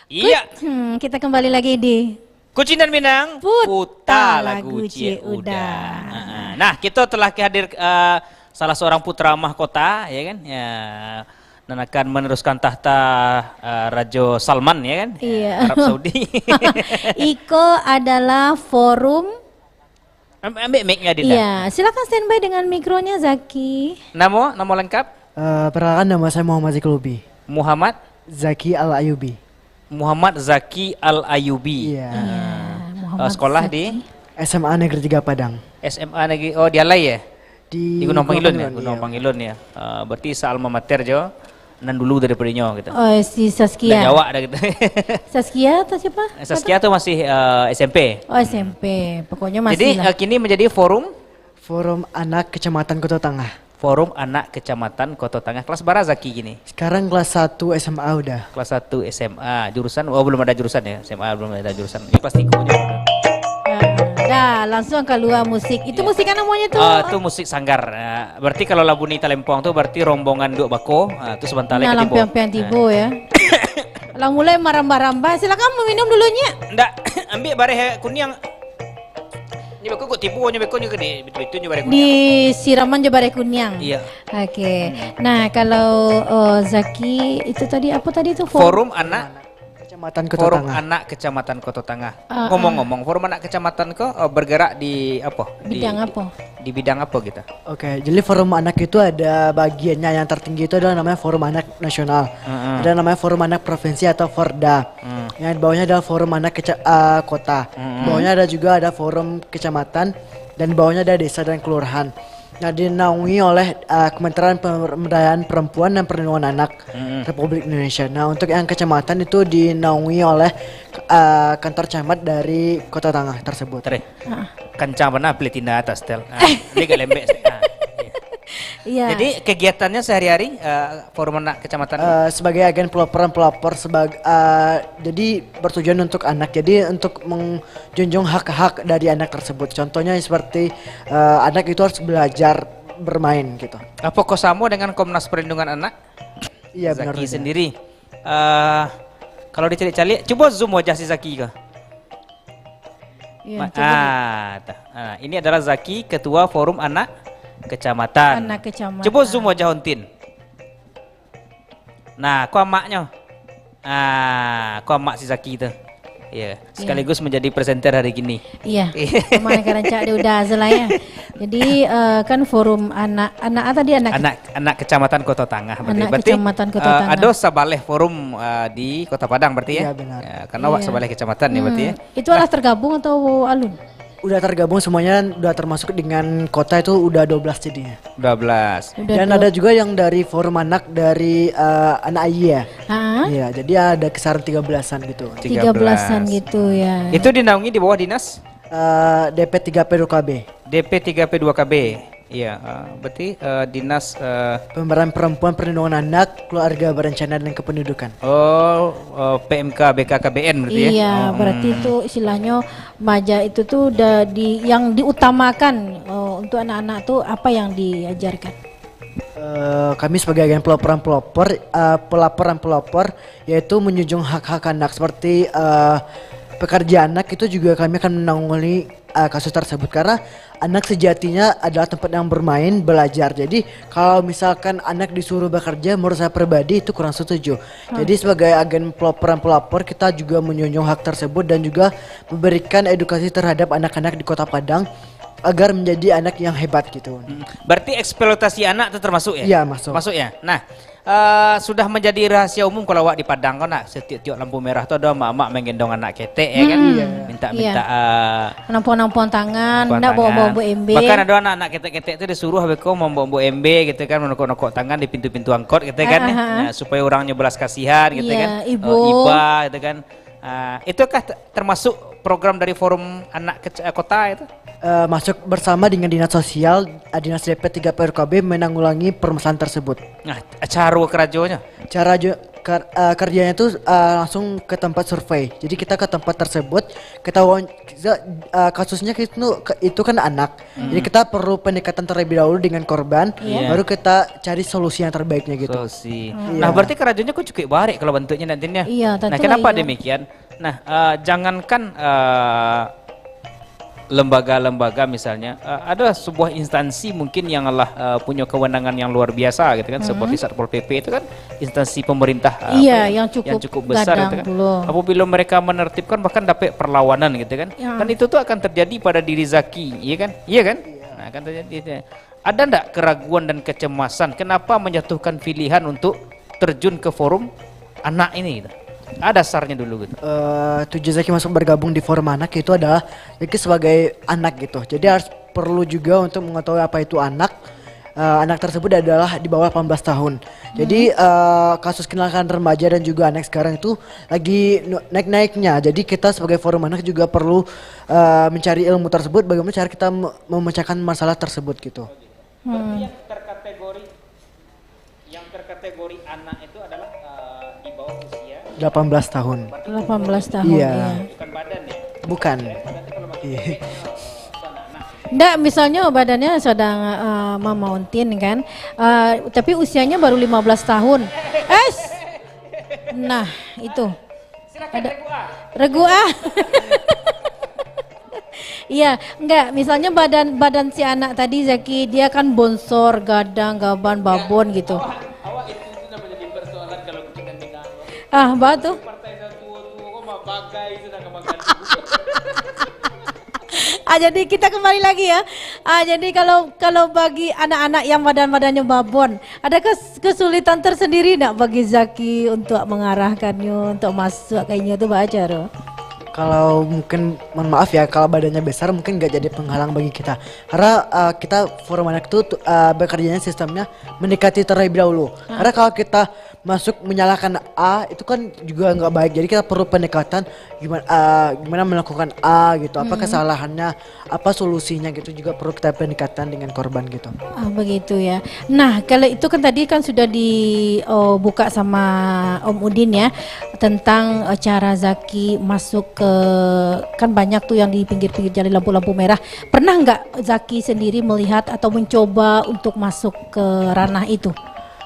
Iya. Kut-, hmm, kita kembali lagi di Kucindan Minang, Puta Puta Lagu Lagu Ciek Ciek Uda. Uda. Heeh. Nah, kita telah hadir, eh, salah seorang putra mahkota, ya kan? Ya, nan akan meneruskan tahta, eh, Rajo Salman, ya kan? Ya, Iya. Arab Saudi. Iko adalah forum Am- Ambil mic-nya, Dinda. Iya, silakan standby dengan mikronya, Zaki. Namo, namo lengkap? Eh, perkenalkan, nama saya Muhammad Zaki Lubi. Muhammad? Zaki Al Ayubi. Muhammad Zaki Al Ayubi. Iya. Ah. Iya, Muhammad Eh, sekolah Zaki. di? S M A Negeri Tiga Padang. S M A Negeri, oh, di Alai ya? Di Di Gunung Gunung Pangilun ya? Pangilun, Gunung iya. Pangilun ya. Ah, berarti sa-alma mater jo, nan dulu daripada inyo gitu. Oh, si Saskia. Ndak jawab dah gitu. Saskia atau siapa? Saskia tu masih eh, S M P. Oh, S M P. Pokoknya masih Jadi lah. eh, kini menjadi forum Forum Anak Kecamatan Koto Tangah. Forum Anak Kecamatan Koto Tangah. Kelas bara Zaki kini? Sekarang kelas satu S M A udah. Kelas satu S M A. Jurusan, oh, belum ada jurusan ya? S M A belum ada jurusan. Ini kelas tiga aja. Ah, dah, langsung keluar musik. Itu Iya. musik apa namanya tu? Ah, tu musik sanggar. Ah, berarti kalau lagu ni Talempong tu berarti rombongan duo bako. Ah, tu sebentar Nah, lagi tibo. lampiang-lampiang tibo ya. Lah mulai marambah-rambah. Silakan minum dulu, Nyiak. Ndak, ambil bareh kuniang. Ni beko kok tibo nyo beko nyo gede, betul-betul nyo bareh kuniang. Disiraman jo bareh kuniang. Iya. Oke. Hmm. Nah, kalau oh, Zaki itu tadi apa tadi tu? For- Forum Anak Kecamatan Koto Forum Tangah. Anak Kecamatan Koto Tangah. Ah, Ngomong-ngomong, Forum Anak Kecamatan ko eh, bergerak di apa? Di Bidang apa? di bidang apa gitu? Oke, jadi Forum Anak itu ada bagiannya yang tertinggi itu adalah namanya Forum Anak Nasional. Heeh. Ada namanya Forum Anak Provinsi atau Forda. Hmm. Yang di bawahnya adalah Forum Anak keca- eh, Kota. Hmm. Di bawahnya ada juga ada Forum Kecamatan dan di bawahnya ada Desa dan Kelurahan. Nah, dinaungi oleh eh, Kementerian Pemberdayaan Perempuan dan Perlindungan Anak Hmm. Republik Indonesia. Nah, untuk yang kecamatan itu dinaungi oleh eh, kantor camat dari Kota Tangah tersebut. Tereh. Ah. Kancang bana pilitinda atas tel. Ah, dia agak lembek sikit. Ah, iya. Iya. Jadi kegiatannya sehari-hari eh, Forum Anak Kecamatan? Eh, sebagai agen pelaporan pelapor sebagai eh, jadi bertujuan untuk anak. Jadi untuk menjunjung hak-hak dari anak tersebut. Contohnya seperti eh, anak itu harus belajar bermain gitu. Apakah sama dengan Komnas Perlindungan Anak? Iya, benar Zaki saja. sendiri. Eh, kalau dicalik-calik, cubo zoom wajah si Zaki ko. Iya, Ma- coba di- ah, tah. Ah, ini adalah Zaki, Ketua Forum Anak Kecamatan. Anak Kecamatan. Cubo zoom wajah Ontin. Nah, ko amaknyo. Ah, ko amak si Zaki tu. Ya, sekaligus menjadi presenter hari kini. Iya. Amak nan karancak di udah aja lah ya. Jadi eh, kan forum anak anak ah, tadi anak Anak anak Kecamatan Koto Tangah berarti. Anak Berarti Kecamatan Koto eh, Tangah. Ada sabaleh forum eh, di Kota Padang berarti ya? Iya, benar. Ya, karena awak Iya. sabaleh kecamatan ya berarti ya. Hmm, itu adalah tergabung atau alun? Udah tergabung semuanya, udah termasuk dengan kota itu udah dua belas jadinya. Dua belas. Udah Dan dua- ada juga yang dari forum anak dari eh, anak ayah. Hah? Iya, jadi ada kisaran tiga belasan gitu. Tiga belasan gitu ya. Itu dinaungi di bawah dinas? Eh, D P tiga P dua K B. D P tiga P dua K B. Iya, eh, berarti eh, dinas eh, Pemberdayaan Perempuan, Perlindungan Anak, Keluarga Berencana dan Kependudukan. Oh, eh, P M K B K K B N berarti ya? Iya, Oh, berarti hmm. itu istilahnya maja itu tuh da- di yang diutamakan eh, untuk anak-anak tuh apa yang diajarkan? Eh, kami sebagai agen pelaporan pelapor, eh, pelaporan pelapor yaitu menjunjung hak-hak anak seperti eh, pekerja anak itu juga kami akan menanggulangi eh, kasus tersebut karena anak sejatinya adalah tempat yang bermain, belajar. Jadi kalau misalkan anak disuruh bekerja, menurut saya pribadi itu kurang setuju. Hmm. Jadi sebagai agen pelaporan pelapor kita juga menjunjung hak tersebut dan juga memberikan edukasi terhadap anak-anak di Kota Padang agar menjadi anak yang hebat gitu. Hmm. Berarti eksploitasi anak itu termasuk ya? Iya, masuk. Masuk ya? Nah, eh, sudah menjadi rahasia umum kalau awak di Padang ko nak, setiap-tiap lampu merah tu ada mak-mak menggendong anak ketek ya kan? Hmm. Iya. Minta-minta Iya. eh, Nampuang-nampuang tangan, nampuang nak tangan. bawa-bawa ember. Bahkan ada anak-anak ketek-ketek tu disuruh beko membawa ember gitu kan, menokok-nokok tangan di pintu-pintu angkot gitu kan. Ah, ah, ah. Nah, supaya orangnya belas kasihan gitu Iya, kan. ibo. Eh, iba gitu kan. Ah, itukah t- termasuk program dari Forum Anak Kec- eh, Kota itu? Eh, masuk bersama dengan Dinas Sosial, eh, Dinas D P tiga P R K B menanggulangi permasalahan tersebut. Nah, cara kerjanya? Cara jo- ker- eh, kerjanya itu eh, langsung ke tempat survei. Jadi kita ke tempat tersebut, kita wawan- kita, eh, kasusnya itu, ke- itu kan anak. Hmm. Jadi kita perlu pendekatan terlebih dahulu dengan korban, Iya. baru kita cari solusi yang terbaiknya gitu. Solusi. Hmm. Nah, Iya. berarti kerjanya kok cukup barek kalau bentuknya nantinya. Iya, Nah, tentulah kenapa iya. demikian? Nah, eh, jangankan eh, lembaga-lembaga misalnya, eh, ada sebuah instansi mungkin yang Allah, eh, punya kewenangan yang luar biasa gitu kan, seperti Satpol P P itu kan instansi pemerintah, eh, apa Iya, ya, yang cukup yang cukup besar gitu gadang kan. Dulu. Apabila mereka menertibkan, bahkan dapat perlawanan gitu kan. Ya. Dan itu tuh akan terjadi pada diri Zaki, iya kan? Iya kan? Nah, akan terjadi itu. Ada ndak keraguan dan kecemasan kenapa menjatuhkan pilihan untuk terjun ke forum anak ini gitu? Ada dasarnya dulu gitu. Eh, tujuan Zaki masuk bergabung di forum anak itu adalah Zaki sebagai anak gitu. Jadi harus perlu juga untuk mengetahui apa itu anak. Eh, anak tersebut adalah di bawah delapan belas tahun. Jadi, eh, kasus kenakalan remaja dan juga anak sekarang itu lagi nu-, naik-naiknya. Jadi kita sebagai forum anak juga perlu, eh, mencari ilmu tersebut, bagaimana cara kita me-, memecahkan masalah tersebut gitu. Hmm. Berarti yang terkategori, yang terkategori anak itu adalah, eh, di bawah usia Delapan belas tahun. Delapan belas tahun, Iya. iya. Bukan badan ya? Bukan. Berarti kalau bagi Iya. P P itu bukan anak. Ndak, misalnya badannya sedang, eh, mamauntin kan, eh, tapi usianya baru lima belas tahun. Es! Nah, itu. Silakan Ada. Regu A. Regu A. Iya, enggak. Misalnya badan, badan si anak tadi, Zaki, dia kan bonsor, gadang, gaban, babon gitu. Awak, awak itu sudah menjadi persoalan kalau kita Minang. Ah, bah tu. Partai satu tu kok mah bagai sudah kebanggaan. Ah, jadi kita kembali lagi ya. Ah, jadi kalau, kalau bagi anak-anak yang badan-badannya babon, adakah s-, kesulitan tersendiri nak bagi Zaki untuk mengarahkannya, untuk masuk kayaknya tu baca tu? Kalau mungkin, mohon maaf ya, kalau badannya besar mungkin nggak jadi penghalang bagi kita. Karena, eh, kita forum anak tu, tu, eh, bekerjanya sistemnya mendekati terlebih dahulu. Ah. Karena kalau kita masuk menyalahkan A, itu kan juga nggak baik. Jadi kita perlu pendekatan gimana, eh, gimana melakukan A gitu. Apa Hmm. kesalahannya, apa solusinya gitu juga perlu kita pendekatan dengan korban gitu. Ah, begitu ya. Nah, kalau itu kan tadi kan sudah di, oh, buka sama Om Udin ya, tentang, eh, cara Zaki masuk ke, kan banyak tuh yang di pinggir-pinggir jalan lampu-lampu merah. Pernah nggak Zaki sendiri melihat atau mencoba untuk masuk ke ranah itu?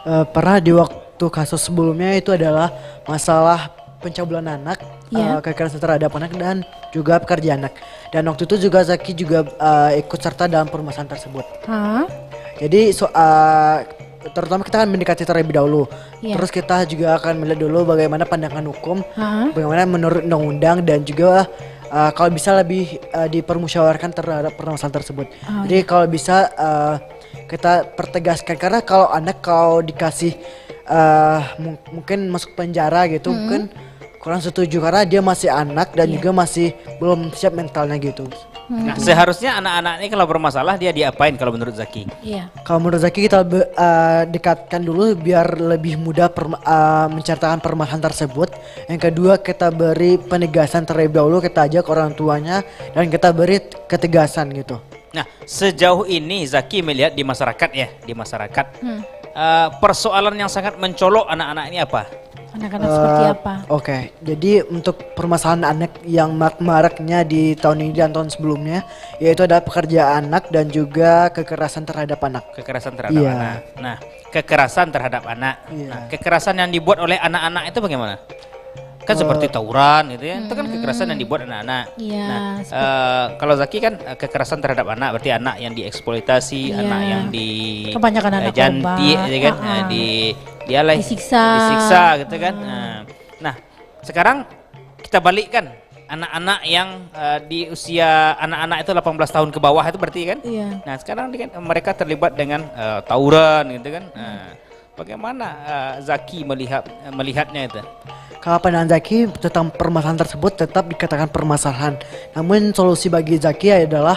Eh, pernah di waktu kasus sebelumnya itu adalah masalah pencabulan anak, Iya. eh, kekerasan terhadap anak dan juga pekerja anak. Dan waktu itu juga Zaki juga, eh, ikut serta dalam permasalahan tersebut. Hah? Jadi so-, eh, terutama kita akan mendekati terlebih dahulu. Iya. Terus kita juga akan melihat dulu bagaimana pandangan hukum, Hah? bagaimana menurut undang-undang dan juga, eh, kalau bisa lebih, eh, dipermusyawarahkan terhadap permasalahan tersebut. Oh, Jadi iya. kalau bisa, eh, kita pertegaskan karena kalau anak kalau dikasih, eh, mung-, mungkin masuk penjara gitu, Hmm. mungkin kurang setuju karena dia masih anak dan Iya. juga masih belum siap mentalnya gitu. Hmm. Nah, seharusnya anak-anak ini kalau bermasalah dia diapain kalau menurut Zaki? Iya. Kalau menurut Zaki kita be-, eh, dekatkan dulu biar lebih mudah perma-, eh, menceritakan permasalahan tersebut. Yang kedua kita beri penegasan terlebih dahulu, kita ajak orang tuanya dan kita beri ketegasan gitu. Nah, sejauh ini Zaki melihat di masyarakat ya, di masyarakat, Hmm. eh, persoalan yang sangat mencolok anak-anak ini apa? Anak-anak seperti Eh, apa? Oke, jadi untuk permasalahan anak yang marak-maraknya di tahun ini dan tahun sebelumnya, yaitu adalah pekerja anak dan juga kekerasan terhadap anak. Kekerasan terhadap Iya. anak. Nah, kekerasan terhadap anak. Iya. Nah, kekerasan yang dibuat oleh anak-anak itu bagaimana? Kan Eh, seperti tawuran gitu ya. Itu kan kekerasan yang Hmm. dibuat anak-anak. Iya, Nah, seperti eh, kalau Zaki kan, eh, kekerasan terhadap anak berarti anak yang dieksploitasi, Iya. anak yang di Kebanyakan eh, anak jantik korban. gitu kan. Ah, Eh, ah. di dialai Disiksa. disiksa gitu kan. Ah. Nah, nah, sekarang kita balikkan anak-anak yang, eh, di usia anak-anak itu delapan belas tahun ke bawah itu berarti kan? Iya. Nah, sekarang ini kan mereka terlibat dengan, eh, tawuran gitu kan. Nah, bagaimana, eh, Zaki melihat, melihatnya itu? Kalau pandangan Zaki tentang permasalahan tersebut tetap dikatakan permasalahan. Namun solusi bagi Zaki adalah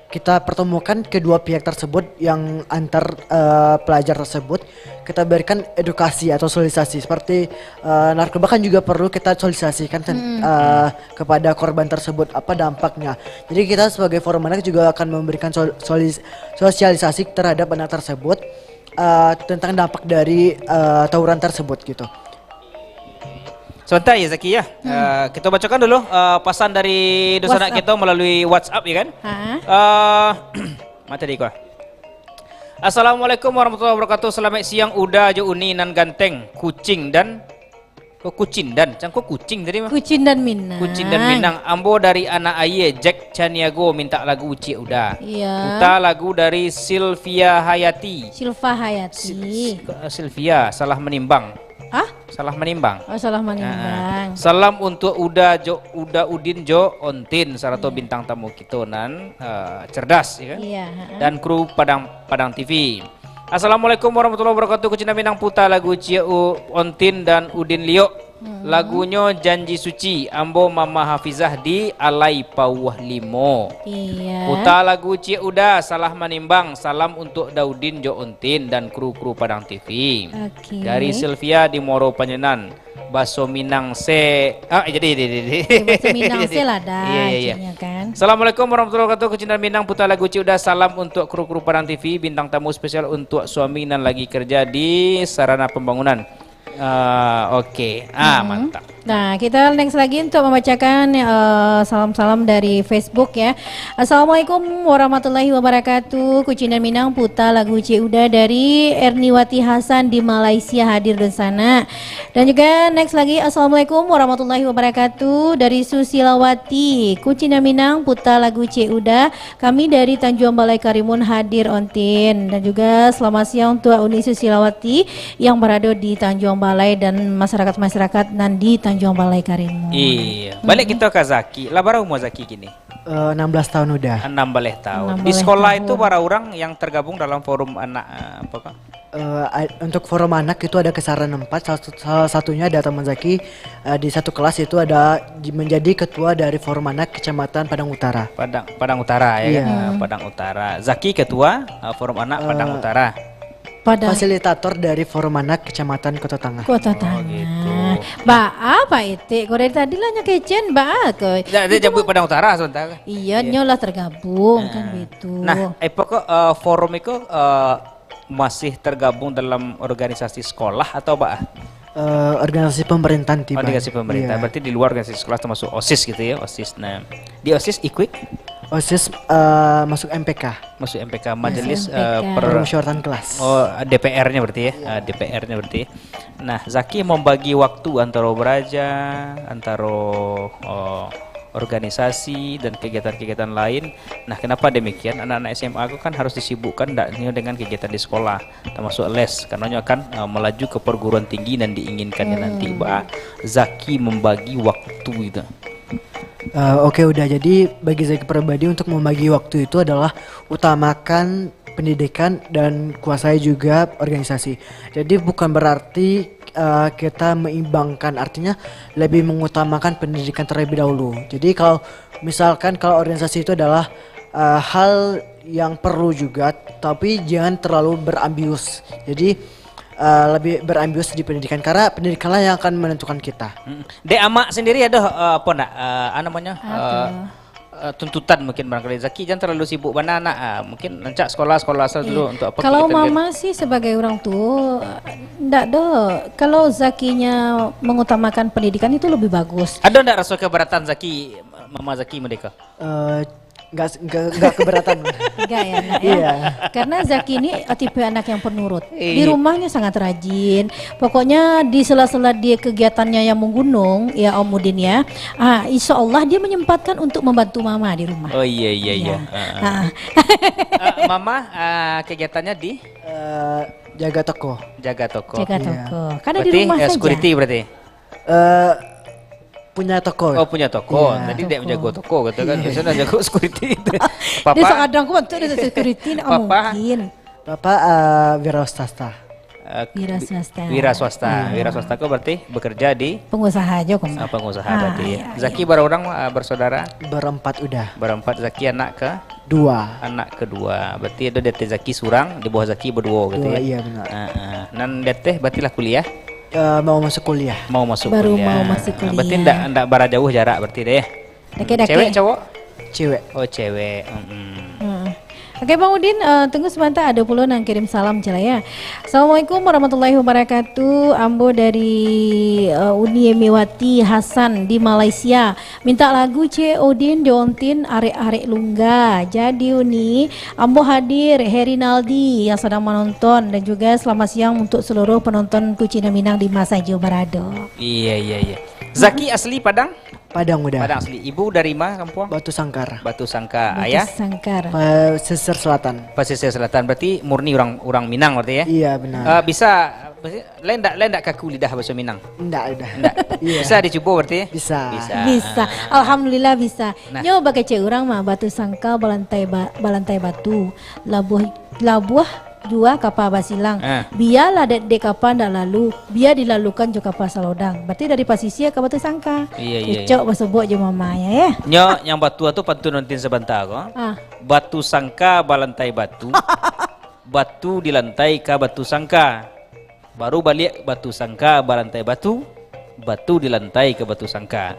kita pertemukan kedua pihak tersebut yang antar, eh, pelajar tersebut, kita berikan edukasi atau sosialisasi. Seperti, eh, narkoba kan juga perlu kita sosialisasikan ten-, Hmm. eh, kepada korban tersebut apa dampaknya. Jadi kita sebagai forum anak juga akan memberikan sol-, solis-, sosialisasi terhadap anak tersebut, eh, tentang dampak dari, eh, tawuran tersebut gitu. Sebentar ya Zaki ya. Hmm. Eh, kita bacakan dulu, eh, pasan dari dunsanak WhatsApp. kita melalui WhatsApp ya kan? Ha. Eh, mana tadi kau? Assalamualaikum warahmatullahi wabarakatuh. Selamat siang Uda jo Uni nan ganteng, Kucing dan Ko Kucindan, cangko Kucing tadi mah. Kucindan Minang. Kucindan Minang. Ambo dari Anak Aia, Jack Caniago minta lagu Ciek Uda. Iya. Puta lagu dari Sylvia Hayati. Silva Hayati. Si-, si-, eh, Sylvia, Salah Manimbang. Hah? Salah Manimbang. Oh, Salah Manimbang. Ah. Salam untuk Uda jo, Uda Udin jo Ontin sarato bintang tamu kito nan, eh, cerdas, ya kan? Iya, ha-ha. Dan kru Padang, Padang T V. Assalamualaikum warahmatullahi wabarakatuh. Kucindan Minang, puta lagu Ciek U-, Ontin dan Udin Liok. Hmm. Lagunyo Janji Suci, ambo Mama Hafizah di Alai Pauah Limo. Iya. Puta lagu Ciek Uda, Salah Manimbang, salam untuk Daudin jo Ontin dan kru-kru Padang T V. Oke. Dari Sylvia di Muaro Panyenan. Baso Minang se, ah, jadi, jadi, jadi. Oke, baso Minang se lah dah, Iya, iya, iya. Ciknya kan. Assalamualaikum warahmatullahi wabarakatuh. Kucindan Minang, puta lagu Ciek Uda, salam untuk kru-kru Padang T V, bintang tamu spesial untuk suami nan lagi kerja di sarana pembangunan. Ah, oke. Ah, Hmm. mantap. Nah, kita next lagi untuk membacakan, eh, salam-salam dari Facebook ya. Assalamualaikum warahmatullahi wabarakatuh. Kucindan Minang, puta lagu Ciek Uda dari Erniwati Hasan di Malaysia hadir di sana. Dan juga next lagi, Assalamualaikum warahmatullahi wabarakatuh. Dari Susilawati, Kucindan Minang, puta lagu Ciek Uda. Kami dari Tanjuang Balai Karimun hadir, Ontin. Dan juga selamat siang untuk Uni Susilawati yang berada di Tanjuang Balai dan masyarakat-masyarakat nan di Tanjuang Balai Karimun. Iya. Balik Hmm. kita ka Zaki. Lah bara umua Zaki kini? Eh, enam belas tahun udah. Enam belas tahun. Enam belas tahun. Di sekolah itu bara urang yang tergabung dalam forum anak, eh, apa kah? Eh, a-, untuk forum anak itu ada kisaran empat, salah satu, salah satunya ada teman Zaki, eh, di satu kelas itu ada di-, menjadi ketua dari forum anak Kecamatan Padang Utara. Padang, Padang Utara, ya kan? Iya. Ah, Hmm. Padang Utara. Zaki ketua, ah, forum anak Padang Eh, Utara. Padang. Fasilitator dari forum anak Kecamatan Kota Tangah. Kota Oh, Tangah. gitu. Baa, Pak Etek, kok dari tadi lah nyo kecen, baa ko? Dak, dia Itu jabuik mah Padang Utara sebentar. Iya, Iya. nyo lah tergabung, kan Ah. gitu. Nah, eh, pokok, eh, forum itu, eh, masih tergabung dalam organisasi sekolah atau apa? Eh, organisasi pemerintahan tiba. Organisasi pemerintah. Iya. Berarti di luar organisasi sekolah termasuk OSIS gitu ya, OSIS. Nah, di OSIS ikut? OSIS, eh, masuk M P K. Masuk M P K, Iya. Majelis, Masuk eh, M P K. per- Permusyawaratan kelas. Oh, D P R-nya berarti ya? Iya. Ah, D P R-nya berarti. Nah, Zaki membagi waktu antara beraja, antara, oh, organisasi dan kegiatan-kegiatan lain. Nah, kenapa demikian? Anak-anak S M A ko kan harus disibukkan ndaknyo dengan kegiatan di sekolah, termasuk les, karena nyo akan, eh, melaju ke perguruan tinggi nan diinginkannya Hmm. nanti. Ba, Zaki membagi waktu itu. Eh, oke, udah. Jadi, bagi Zaki pribadi, untuk membagi waktu itu adalah utamakan pendidikan dan kuasai juga organisasi. Jadi, bukan berarti, eh, kita meimbangkan, artinya lebih mengutamakan pendidikan terlebih dahulu. Jadi, kalau misalkan kalau organisasi itu adalah, eh, hal yang perlu juga, tapi jangan terlalu berambius. Jadi, eh, lebih berambius di pendidikan, karena pendidikanlah yang akan menentukan kita. Mm. Dek Amak sendiri ado, eh, apa nak, eh, apa namanya, eh, Apa? eh, tuntutan mungkin barangkali, Zaki jangan terlalu sibuk bana nak, ah, mungkin rancak sekolah-sekolah asal Iya. dulu untuk apa Kalau kegiatan dia. Mama sih sebagai orang tua, ndak do. Kalau Zakinya mengutamakan pendidikan itu lebih bagus. Ado ndak rasa keberatan Zaki, Mama Zaki merdeka? Eh, nggak, nggak, nggak keberatan. Enggak ya, nak, ya? Iya. Karena Zaki ini, eh, tipe anak yang penurut. Di Iya. rumahnya sangat rajin. Pokoknya di sela-sela dia kegiatannya yang menggunung, ya Om Udin ya, ah, insya Allah dia menyempatkan untuk membantu mama di rumah. Oh, iya, iya, iya. Iya. Ah, ah. Ah. Ah, Mama, ah, kegiatannya di? Eh, jaga toko. Jaga toko. Jaga Iya. toko. Karena di Berarti, rumah eh, saja. security berarti? Eh, punya toko. Oh, punya toko. Iya. Tadi dia Toko. menjaga toko, kata kan. Iya. Biasanya jaga security itu. Dia Papa? seorang aku bantu dia security, nak Papa? mungkin. Bapak, eh, wira swasta. Eh, Wira wi-, swasta. wira swasta. Iya. Wira swasta ko berarti bekerja di Pengusaha aja, kok. Ah, pengusaha Ah, berarti ya. iya, Zaki iya. berapa orang, eh, bersaudara? Berempat udah. Berempat, Zaki anak ke? Dua. Anak kedua. Berarti ada di ateh Zaki surang, di bawah Zaki berdua gitu Dua, ya? iya, benar. Ah, ah. Nan di ateh berarti lah kuliah? Eh, mau masuk kuliah. Mau masuk Baru kuliah. mau masuk Ah, berarti kuliah. ndak, ndak bara jauh jarak berarti deh. Deket-deket. Cewek, cowok? Cewek. Oh, cewek. Mm-mm. Heeh. Oke, Bang Udin, eh, tunggu sabanta, ado pulo nan kirim salam, cila, ya. Assalamualaikum warahmatullahi wabarakatuh. Ambo dari, eh, Uni Emiwati Hasan di Malaysia. Minta lagu, Cik Udin jo Ontin, Arek-arek Lungga. Jadi, Uni, ambo hadir, Herinaldi yang sedang menonton, dan juga selamat siang untuk seluruh penonton Kucing Minang di ma sajo barado. Iya, iya, iya. Zaki asli Padang? Padang, udah. Padang asli. Ibu dari ma kampuang? Batu Sangkar. Batu Sangka. Batu Ayah? Sangkar. Pesisir Selatan. Pesisir Selatan. Berarti murni urang, urang Minang berarti, ya? Iya, benar. Eh, bisa, apa sih? Lain ndak, lain ndak kaku lidah baso Minang? Ndak, udah. Ndak. Iya. Bisa dicubo berarti, ya? Bisa. Bisa. Bisa. Ah. Alhamdulillah bisa. Nah. Nyo bakecek urang mah, Batu Sangka balantai ba-, balantai batu. Labuah, labuah jua kapa basilang. Ah. Bialah dek, dek kapa ndak lalu, bia dilalukan jo kapa salodang. Berarti dari pasisia ka Batu Sangka. Iya, iya, iya. Cocok basobok jo mamanya, ya. Nyo, yang batua tu pantun Ontin sabanta ko. Ah. Batu Sangka balantai batu, batu dilantai ka Batu Sangka. Baru baliak Batu Sangka balantai batu, batu dilantai ka Batu Sangka.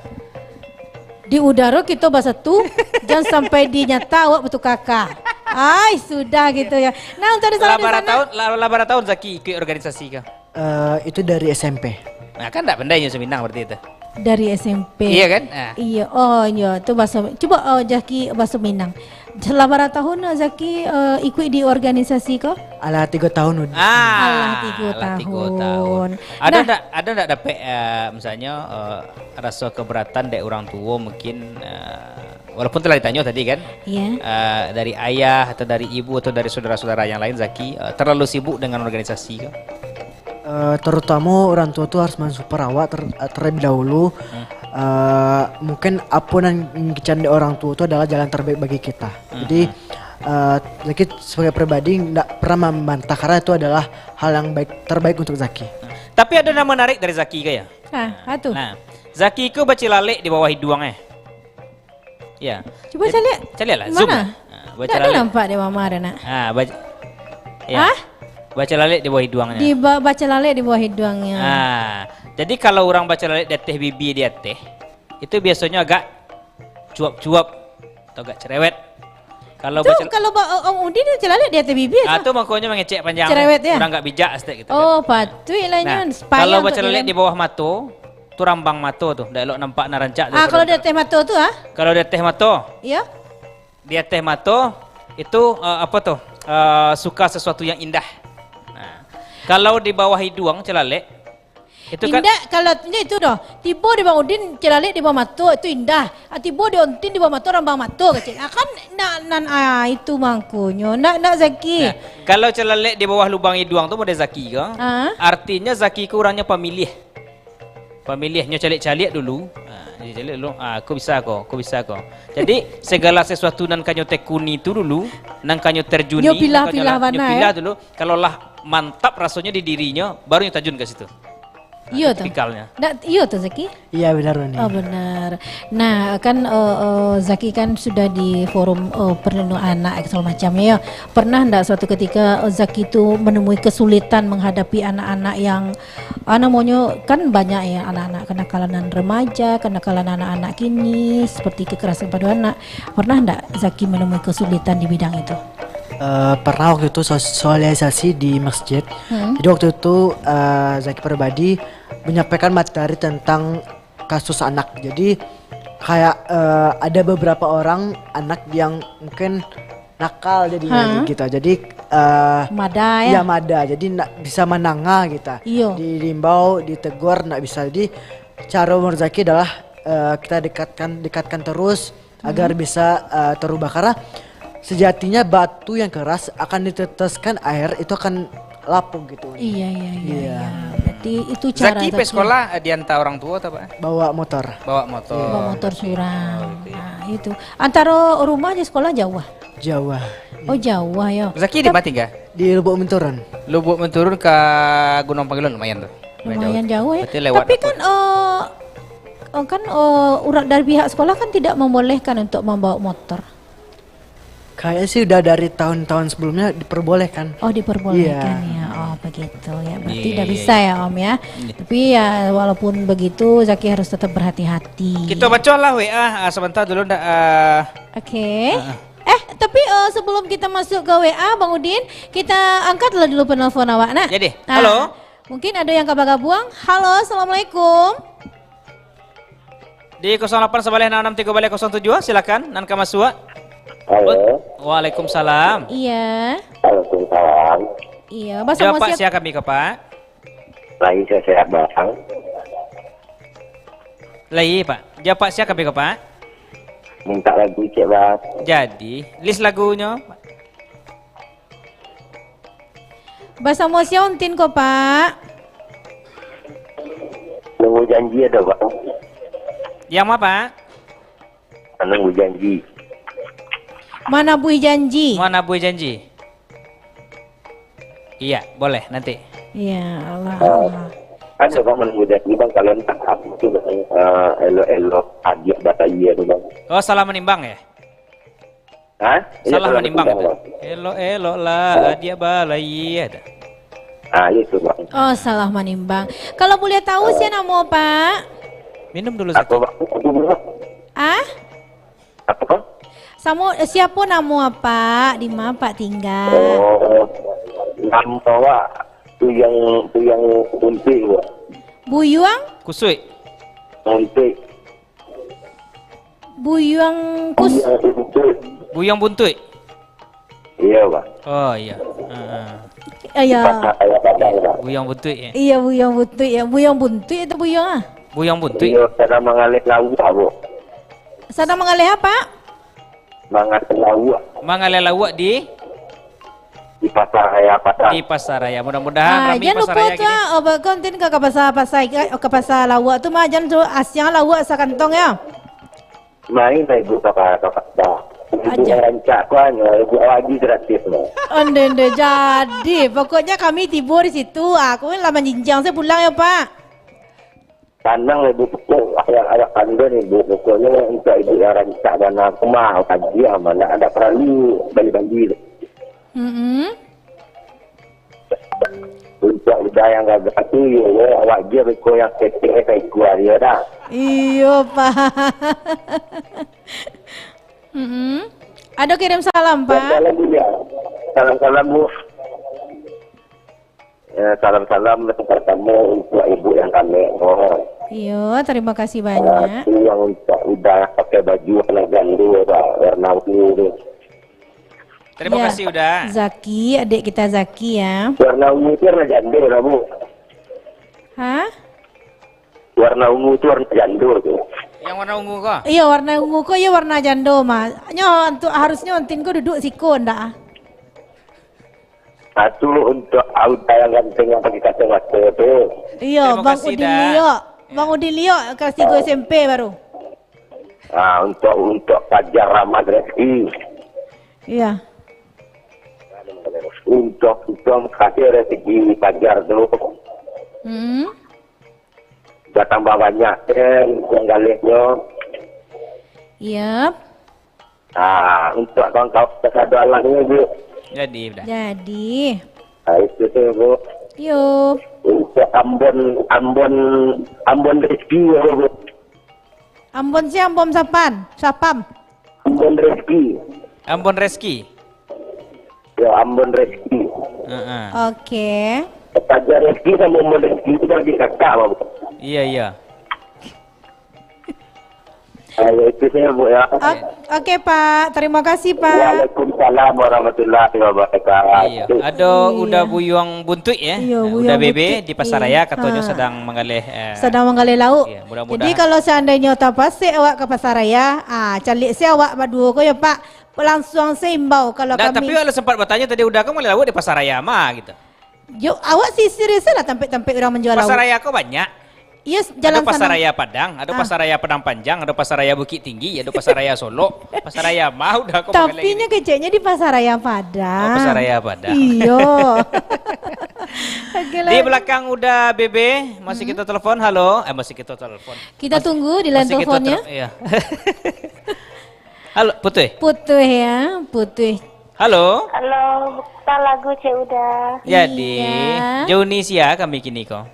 Di udaro kito basatu, jan sampai di nyata awak batukaka. Ai, sudah gitu ya. Nah, untuk di sana, di Lah bara sana. tahun, lah, lah bara tahun Zaki ikuik organisasi kah? Eh, itu dari S M P. Nah, kan ndak pandai nyo Minang berarti itu. Dari S M P. Iya kan? Ah. Iya. Oh, iya, tu baso. Cubo, oh, Zaki baso Minang. Lah bara tahun Zaki, eh, ikuik di organisasi ko? Alah, tigo tahun udah. Ah, Alah, tigo alah, tigo tahun. tahun. Ada Nah. ndak, ada ndak dapek, eh, misalnya, eh, raso keberatan dek urang tuo mungkin, eh, walaupun telah ditanyo tadi kan? Iya. Eh, dari ayah atau dari ibu atau dari saudara-saudara yang lain, Zaki, eh, terlalu sibuk dengan organisasi ko? Eh, terutama orang tua tu harus mensupport awak ter-, terlebih dahulu. Hmm. Eh, mungkin apa nan dicari orang tua tu adalah jalan terbaik bagi kita. Hmm. Jadi, eh, Zaki sebagai pribadi ndak pernah membantah karena itu adalah hal yang baik, terbaik untuk Zaki. Hmm. Tapi ada nan menarik dari Zaki ko ya? Ah, apa tu? Nah, Zaki ko bacalalek di bawah iduang eh. Ya. Cuba Jadi, caliak. caliaklah, Mana? zoom lah. Ah, Ndak ada bacalalek. nampak di mama ada nak. Ah, baca, ya. Hah? Bacalalek di bawah iduangnya. Di ba-, bacalalek di bawah iduangnya. Ah, jadi kalau orang bacalalek di ateh bibia di ateh, itu biasanya agak cuap-cuap atau agak cerewet. Kalau Tu bacal- kalau ba-, Om Udin tu bacalalek di ateh bibia Ah, tu. tu makanya mengecek panjang. Cerewet, ya? Orang agak bijak sitek gitu kan. Oh, patuiklah Nah, nyo. Kalau Supaya bacalalek di bawah mato, tu rambang mato tu, ndak elok nampak nan rancak Ah, daripada kalau di ateh mato tu, ah? Kalau di ateh mato, Iya. di ateh mato, itu, eh, apa tu? Eh, suka sesuatu yang indah. Nah, kalau di bawah iduang bacalalek, itu kan Indak, kalau indak itu doh. Tibo di Bang Udin bacalalek di bawah mato, itu indah. Ah, tibo di Ontin di bawah mato, rambang mato kecek. Ah, kan nan, nan, ah, itu mangkonyo. Ndak, ndak Zaki. Nah, kalau bacalalek di bawah lubang iduang tu model Zaki ko, Ah. artinya Zaki ko orangnya pamiliah. Pamiliah, nyo caliak-caliak dulu. Ah, nyo caliak dulu. Ah, ko bisa ko, ko bisa ko. Jadi, segala sesuatu nan ka nyo tekuni tu dulu, nan ka nyo terjuni, Nyo pilah-pilah nan ka nyo lah, nyo bana, pilah ya? dulu. Kalau lah mantap rasonyo di dirinyo, baru nyo tajun ka situ. Ah, Iyo tu tu. tipikalnya. Ndak, iyo tu, Zaki? Iya, benar, Uni. Oh, benar. Nah, kan, eh, eh, Zaki kan sudah di forum, eh, perlindungan anak, segala macam, ya. Pernah ndak suatu ketika, eh, Zaki tu menemui kesulitan menghadapi anak-anak yang, ah, namanya kan banyak ya, anak-anak kenakalan remaja, kenakalan anak-anak kini, seperti kekerasan pada anak. Pernah ndak Zaki menemui kesulitan di bidang itu? Eh, pernah waktu itu sos-, sosialisasi di masjid. Hmm. Jadi waktu itu, eh, Zaki pribadi menyampaikan materi tentang kasus anak. Jadi kayak, eh, ada beberapa orang anak yang mungkin nakal jadi Ha. gitu. Jadi, eh, Mada, ya? ya mada. Jadi ndak bisa mananga gitu. Iyo. Di-, diimbau, ditegur ndak bisa. Jadi cara Murozaki adalah, eh, kita dekatkan, dekatkan terus agar Hmm. bisa, eh, terubah. Karena sejatinya batu yang keras akan diteteskan air itu akan lapuk gitu. Iya, iya, iya, Iya. iya. Berarti itu cara Zaki pe Zaki. sekolah, eh, diantar orang tua atau apa? Bawa motor. Bawa motor. Bawa motor surang. Oh, gitu ya. Nah, itu. Antara rumah jo sekolah jauh ah? Jauh ah. Oh, jauh ah, ya. Zaki di Tap- mana tinggal? Di Lubuk Menturun. Lubuk Menturun ke Gunung Panggilan lumayan tu. Lumayan jauh, ya. Berarti lewat Tapi apa? kan, eh, oh, kan, eh, urat dari pihak sekolah kan tidak membolehkan untuk membawa motor. Kayaknya sih udah dari tahun-tahun sebelumnya diperbolehkan. Oh, diperbolehkan Iya. ya. Oh, begitu ya. Berarti Iya, udah iya, bisa iya. ya, Om ya. Iya. Tapi ya walaupun begitu Zaki harus tetap berhati-hati. Kita baca lah W A, ah, sebentar dulu ndak, ah. Oke. Ah, ah. Eh, Tapi, eh, sebelum kita masuk ke W A, Bang Udin, kita angkatlah dulu penelpon awak, nak. Jadi, ah, halo. Mungkin ada yang ka bagabuang. Halo, assalamualaikum. Di kosong lapan sabaleh enam enam tigo baleh kosong tujuh, silakan, nan ka masuak. Halo. Waalaikumsalam. Iya. Waalaikumsalam. Iya, basamo Pak, sia? Sia kami ko, Pak? Lai sehat-sehat, Bang. Lai, Pak. Jo Pak sia kami ko, Pak? Mintak lagu ciek, Bang. Jadi, list lagunyo. Basamo sia Untin ko, Pak? Nunggu janji ado, Bang. Yang ma, Pak? Nunggu janji. Manabuih janji. Manabuih janji. Iya, boleh nanti. Ya Allah, ah, Allah. Ado, Bang, manabuih janji, Bang, kalau nak, apa tu, Bang, eh, elok-elok hadiah batayie tu, Bang. Oh, salah manimbang, ya? Hah? Iya, salah manimbang, Bang. Elok-eloklah hadiah batayie tu. Ah, itu, Bang. Oh, salah manimbang. Kalau boleh tahu, ah, sia namo, Pak? Minum dulu. Apa, Bang? Apa, Bang? Ah? Apa? Samo, eh, siapo namo Apak? Di ma Apak tingga? Oh, namo awak Buyuang, Buyuang Buntuik, Pak. Buyuang? Kusuik. Buntuik. Buyuang Kus- Buyuang Buntuik. Buyuang Buntuik? Iyo, Pak. Oh, iyo. Heeh. Iyo. Pasar Raya Padang, Pak. Buyuang Buntuik, ya? Iyo, Buyuang Buntuik, ya. Buyuang Buntuik atau Buyuang, ah? Buyuang Buntuik. Iyo, sadang mangaleh lauak, Bu. Sadang mangaleh apa? Mangaleh lauak. Mangaleh lauak di? Di Pasar Raya Padang. Di Pasar Raya. Mudah-mudahan rami Pasar Raya kini. Ah, jan lupo tu, ah, oh, bakal nanti ka, ka pasar, pasar ikan, ka pasar lauak tu mah, jan tu asiang lauak sakantong, ya. Main lah ibu ka, ka pasar. Ibu rancak ko, anu, ibu awak agi gratis, no. Onde, onde, jadi. Pokoknya kami tibo di situ. Ah, aku lah manjinjiang, saya pulang ya, Pak. Tanang lah, Bu, pokok awak, awak pandai ni, Bu. Pokoknya untuak ibu yang rancak bana tu mah, wajib mah, ndak, ndak paralu bali-bali. Mm-mm. Untuak uda yang gagah tu, yo, yo, awak je beko yang ketek, eh, saikua dia dah. Iyo, Pak. Mm-mm. Ado kirim salam, Pak? Salam, Bu, ya. Salam-salam, Bu. Eh, salam-salam yang pertamo untuak ibu yang kami. Oh. Iyo, terima kasih banyak. Ah, tu yang untuak uda pakai baju warna jando, Pak, warna ungu tu. Terima kasih, Uda. Zaki, adik kita Zaki, ya. Warna ungu tu warna jando lah, Bu. Hah? Warna ungu tu warna jando tu. Yang warna ungu ko? Iyo, warna ungu ko, iyo, warna jando mah. Nyo, antu-, harusnyo Untin ko duduk siko, ndak? Ah, tu untuak Uda yang ganteng yang pakai kacamata tu. Iyo, Bang Udin Liok. Bang Udin Liok, kelas tigo S M P baru. Ah, untuak, untuak Fajar Rahmat Rezeki. Iya. Untuak, untuak kasih rezeki Fajar tu. Hmm. Batambah banyak, eh, untuak galehnyo. Iya. Ah, untuak kawan-kawan sado alangnyo, Bu. Jadi, Uda. Jadi. Ah, itu tu, Bu. Yo. Untuak Ambon, Ambon, Ambon Rezeki, ya, Bu. Ambon sia, Ambon Sapan? Sapam? Ambon Rezeki. Ambon Rezeki. Ya, Ambon Rezeki. Heeh. Oke. Raja Rezeki sama Ambon Rezeki itu dari kakak, Bang. Iya, iya. Ah, ya, itu saja, Bu, ya. O-, oke, Pak. Terima kasih, Pak. Waalaikumsalam warahmatullahi wabarakatuh. Iya. Ado Uda Buyuang Buntuik, ya. Iya, Uda Buyuang Buntuik. Bebe di Pasar Raya, katonyo, iya, sadang manggaleh, eh, sadang manggaleh lauak. Iya, mudah-mudahan. Jadi, kalau seandainya tapasek awak ka Pasar Raya, ah, caliak se awak baduo ko ya, Pak. Langsuang se imbau kalau kami. Ndak, tapi awak lah sempat batanyo tadi, Uda kan manggaleh lauak di Pasar Raya mah, gitu. Yo, awak sisir se lah tampek-tampek urang manjual lauak. Pasar Raya ko banyak. Iyo, jalan Pasar Raya Padang, ado Pasar Raya Padang Panjang, ado Pasar Raya Bukittinggi, ado Pasar Raya Solok. Pasar Raya mah Uda ko. Tapi nyo keceknyo di Pasar Raya Padang. Oh, Pasar Raya Padang. Iyo. Oke lah. Di belakang Uda Bebe, masih kita telepon. Halo. Eh, masih kita telepon. Kita tunggu di line teleponnya. Iya. Halo, putuih. Putuih, ya, putuih. Halo. Halo, mintak lagu, Cek Uda. Jadi, iya. Joni sia kami kini ko?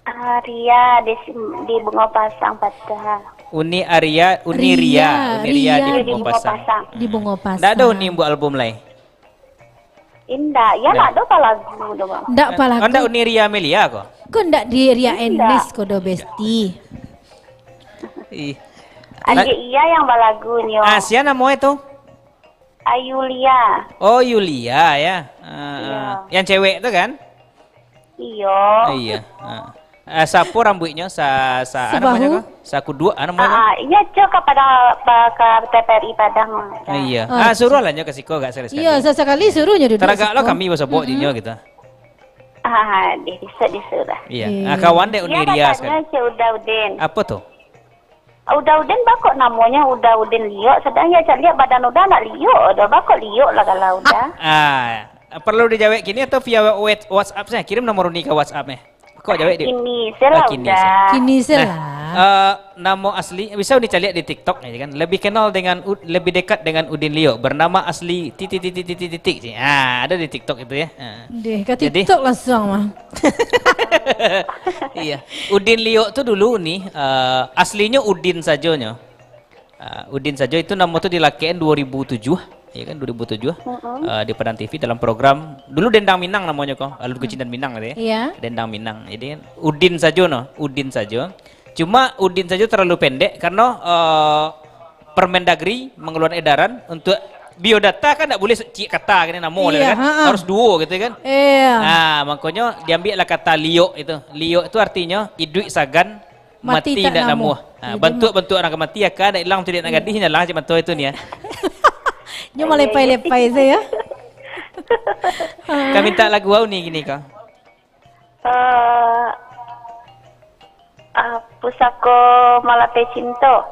Ah, Ria di, sim- di Bungo Pasang Patah. Uni Aria, Uni Ria, Ria, Uni Ria Ria di di Bungo Bungo Pasang. Pasang. Di Bungo Pasang. Ndak ada Uni buat album lai? Indak, ya Ndak. ndak ada apa lagu tu, Bang. Ndak apa Eh, lagu. Ndak Uni Ria Amelia ko? Ko ndak di Ria Indak. Enes ko do, Besti? Ih. Adik iya yang balagunyo. Ah, sia namo e tu? Ayulia. Oh, Yulia ya. Ah, Iya. ah. Yang cewek tu kan? Iyo. Ah, iya. Ah. Ah, sapo rambuiknyo sa sa anu Sabahu? namonyo ko? Sakuduak anu namonyo ko? Ah, ah, inyo cok ka Padang, pa- ka T P R I Padang. Ah, iya. Ah, Ah, suruahlah nyo ka siko agak sekali-sekali. Iya, sesekali suruh nyo duduk Taragak lah siko. kami basobok Mm-mm. dinyo gitu. Ah, deh, bisa disuruh. Iya. Iya. Ah, kawan dek Iya, Uniria katanyo sekali. Cik Uda Udin. Apa tu? Uda Udin bako namonyo Uda Udin Liok, sadang ya caliak badan Uda nak liok, Uda bako liok lah kalau Uda. Ah, perlu dijawek kini atau via wa- WhatsApp saja? Kirim nomor Uni ka WhatsApp eh. Kok jawek di Kini se lah Ah, kini Uda. se. Kini se Nah, lah. eh, namo asli bisa Uni caliak di TikTok aja kan. Lebih kenal dengan U- lebih dekat dengan Udin Liok. Bernama asli titik titik titik titik. Ah, ada di TikTok itu ya. Ah. Deh, ka Jadi TikTok langsung mah. Iya. Udin Liok tu dulu ni eh, aslinyo Udin sajonyo. Ah, Udin sajo itu namo tu dilakekan dua ribu tujuh, ya kan, dua ribu tujuh, Mm-mm. ah, di Padang T V dalam program, dulu Dendang Minang namonyo ko, Alun Kucindan Minang tadi, ya. Iya. Dendang Minang. Jadi, Udin sajo no, Udin sajo. Cuma Udin sajo terlalu pendek karena, eh, Permendagri mengeluarkan edaran untuk biodata kan ndak boleh ciek kata kan namo Iya, lah kan. ha-ha. Harus duo gitu kan. Iya. Ah, makonyo diambiak lah kata liok itu. Liok itu artinyo iduik sagan, Mati mati tak indak namuah. namuah. Ha, Jadi, bantuak-bantuak urang ka mati, aka indak ilang, tu indak gadih, nyo lah cik mato itu ni, ya. Nyo malepai-lepai sajo. Ka mintak lagu au ni kini ko? Eh, ah, Pusako Malapeh Cinto.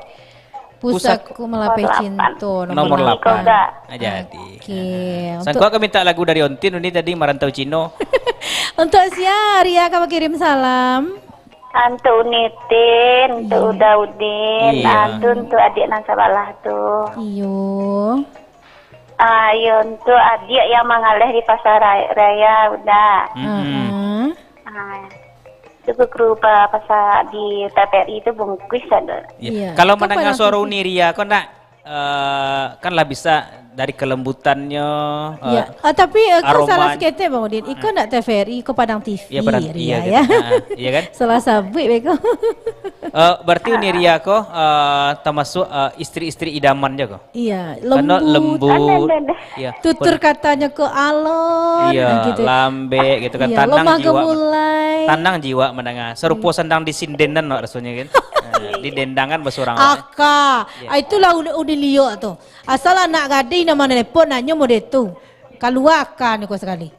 Pusako Pusako Malapeh Nomor lapan. Cinto, Nomor nomor lapan. Iko, Kak. Ah, jadi. Oke. Ha. Sangko Untuk ka mintak lagu dari Ontin ni tadi, Marantau Cino. Untuk sia, Ria ka bakirim salam? Antu Nitin, antu Iya. Uda Udin, Iya. antu, antu adik nan sabalah tu. Iyo. Ah, iyo, antu adik yang mangaleh di pasar ra- raya, Uda. Mm-mm. Heeh. Ah, itu kru pa- pasar di T P R I itu bungkus ada. Iya. Iya. Kalau Kau mandanga pandang suaro T V. Uni Ria, kau ndak, eh, kan lah bisa dari kelembutannyo, eh, Iya. Ah, tapi, eh, kau salah aromanya. Saketek, Bang Udin. Iko Ah. ndak T V R I, iko Padang T V, Iya, Padang, Ria, iya, gitu. ya. Ah, iya kan? Salah sabuik beko. Eh, berarti Uni Ria ko, eh, termasuk, eh, istri-istri idaman je ko? Iya, Karena lembut. lembut. Ada, ada, ada. Iya. Tutur Pada- katanyo ko alon, Iya, gitu. lambek gitu kan. Iya, Tanang lemah jiwa. gemulai. Tanang jiwa mandanga. Serupo Iya. sandang di sindenan awak rasonyo kan. Eh, di dendangan basurang awak, eh. Aka. Iya. Ah, itulah Uni, Uni Liok tu. Asal anak gadih nan manelepon, nanyo model tu. Kalua aka nyo ko sakali.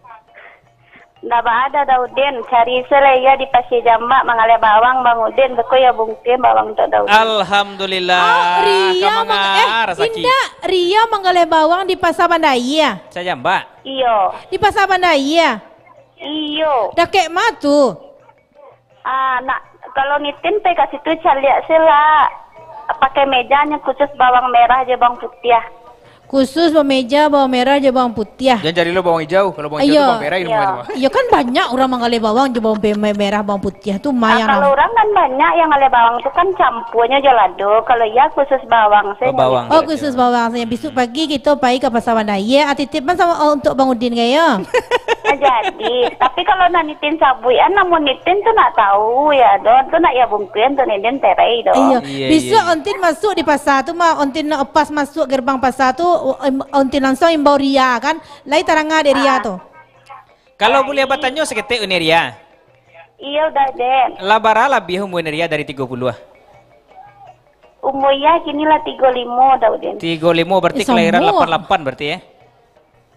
Ndak baa doh, Daudin. Cari se lah iyo di Pasia Jambak, mangaleh bawang, Bang Udin. Beko iyo bungkuih bawang tu, Daudin. Alhamdulillah. Oh, Ria Ka mang-, eh, mangarah sakit. Indak, Ria manggaleh bawang di Pasa Bandaia. Pasia Jambak? Iyo. Di Pasa Bandaia? Iyo. Dakek ma tu? Ah, nak, kalau nitin pai ka situ caliak se lah. Pakai meja nyo khusus bawang merah jo bawang putiah. Khusus bameja bawang merah jo bawang putiah. Jan cari lo bawang ijau. Kalau bawang ijau tu Iyo. bawang merah, Iyo. Iyo kan banyak urang manggaleh bawang jo bawang pe-, me-, merah, bawang putiah tu, ma Ah, yang kalau nam- urang kan banyak yang ngaleh bawang tu kan campuanyo jo lado. Kalau iya khusus bawang se Oh, bawang. Oh, khusus bawang sajo. Bisuak pagi kito pai ka Pasa Bandaia. Ah, titipan samo, oh, untuk Bang Udin ka yo. Ah, jadi, tapi kalau nan nitin sabuik, ah, namun nitin tu nak tahu ya, doh. Tu nak ya bungkuih untuk nitin terai doh. Iyo. Iya, Bisuak iya. Ontin masuk di pasa tu mah, Ontin pas masuk gerbang pasa tu, o-, em, Ontin langsung imbau Ria kan. Lai taranga dek Ria Ah. tu. Kalau buliah batanyo saketek, Uni Ria. Iyo, Daden. Lah bara labiah umua Uni Ria dari tigo puluah? Umua iya kini lah tigo limo, Daudin. Tigo limo berarti Eh, kelahiran sama. lapan lapan berarti, eh?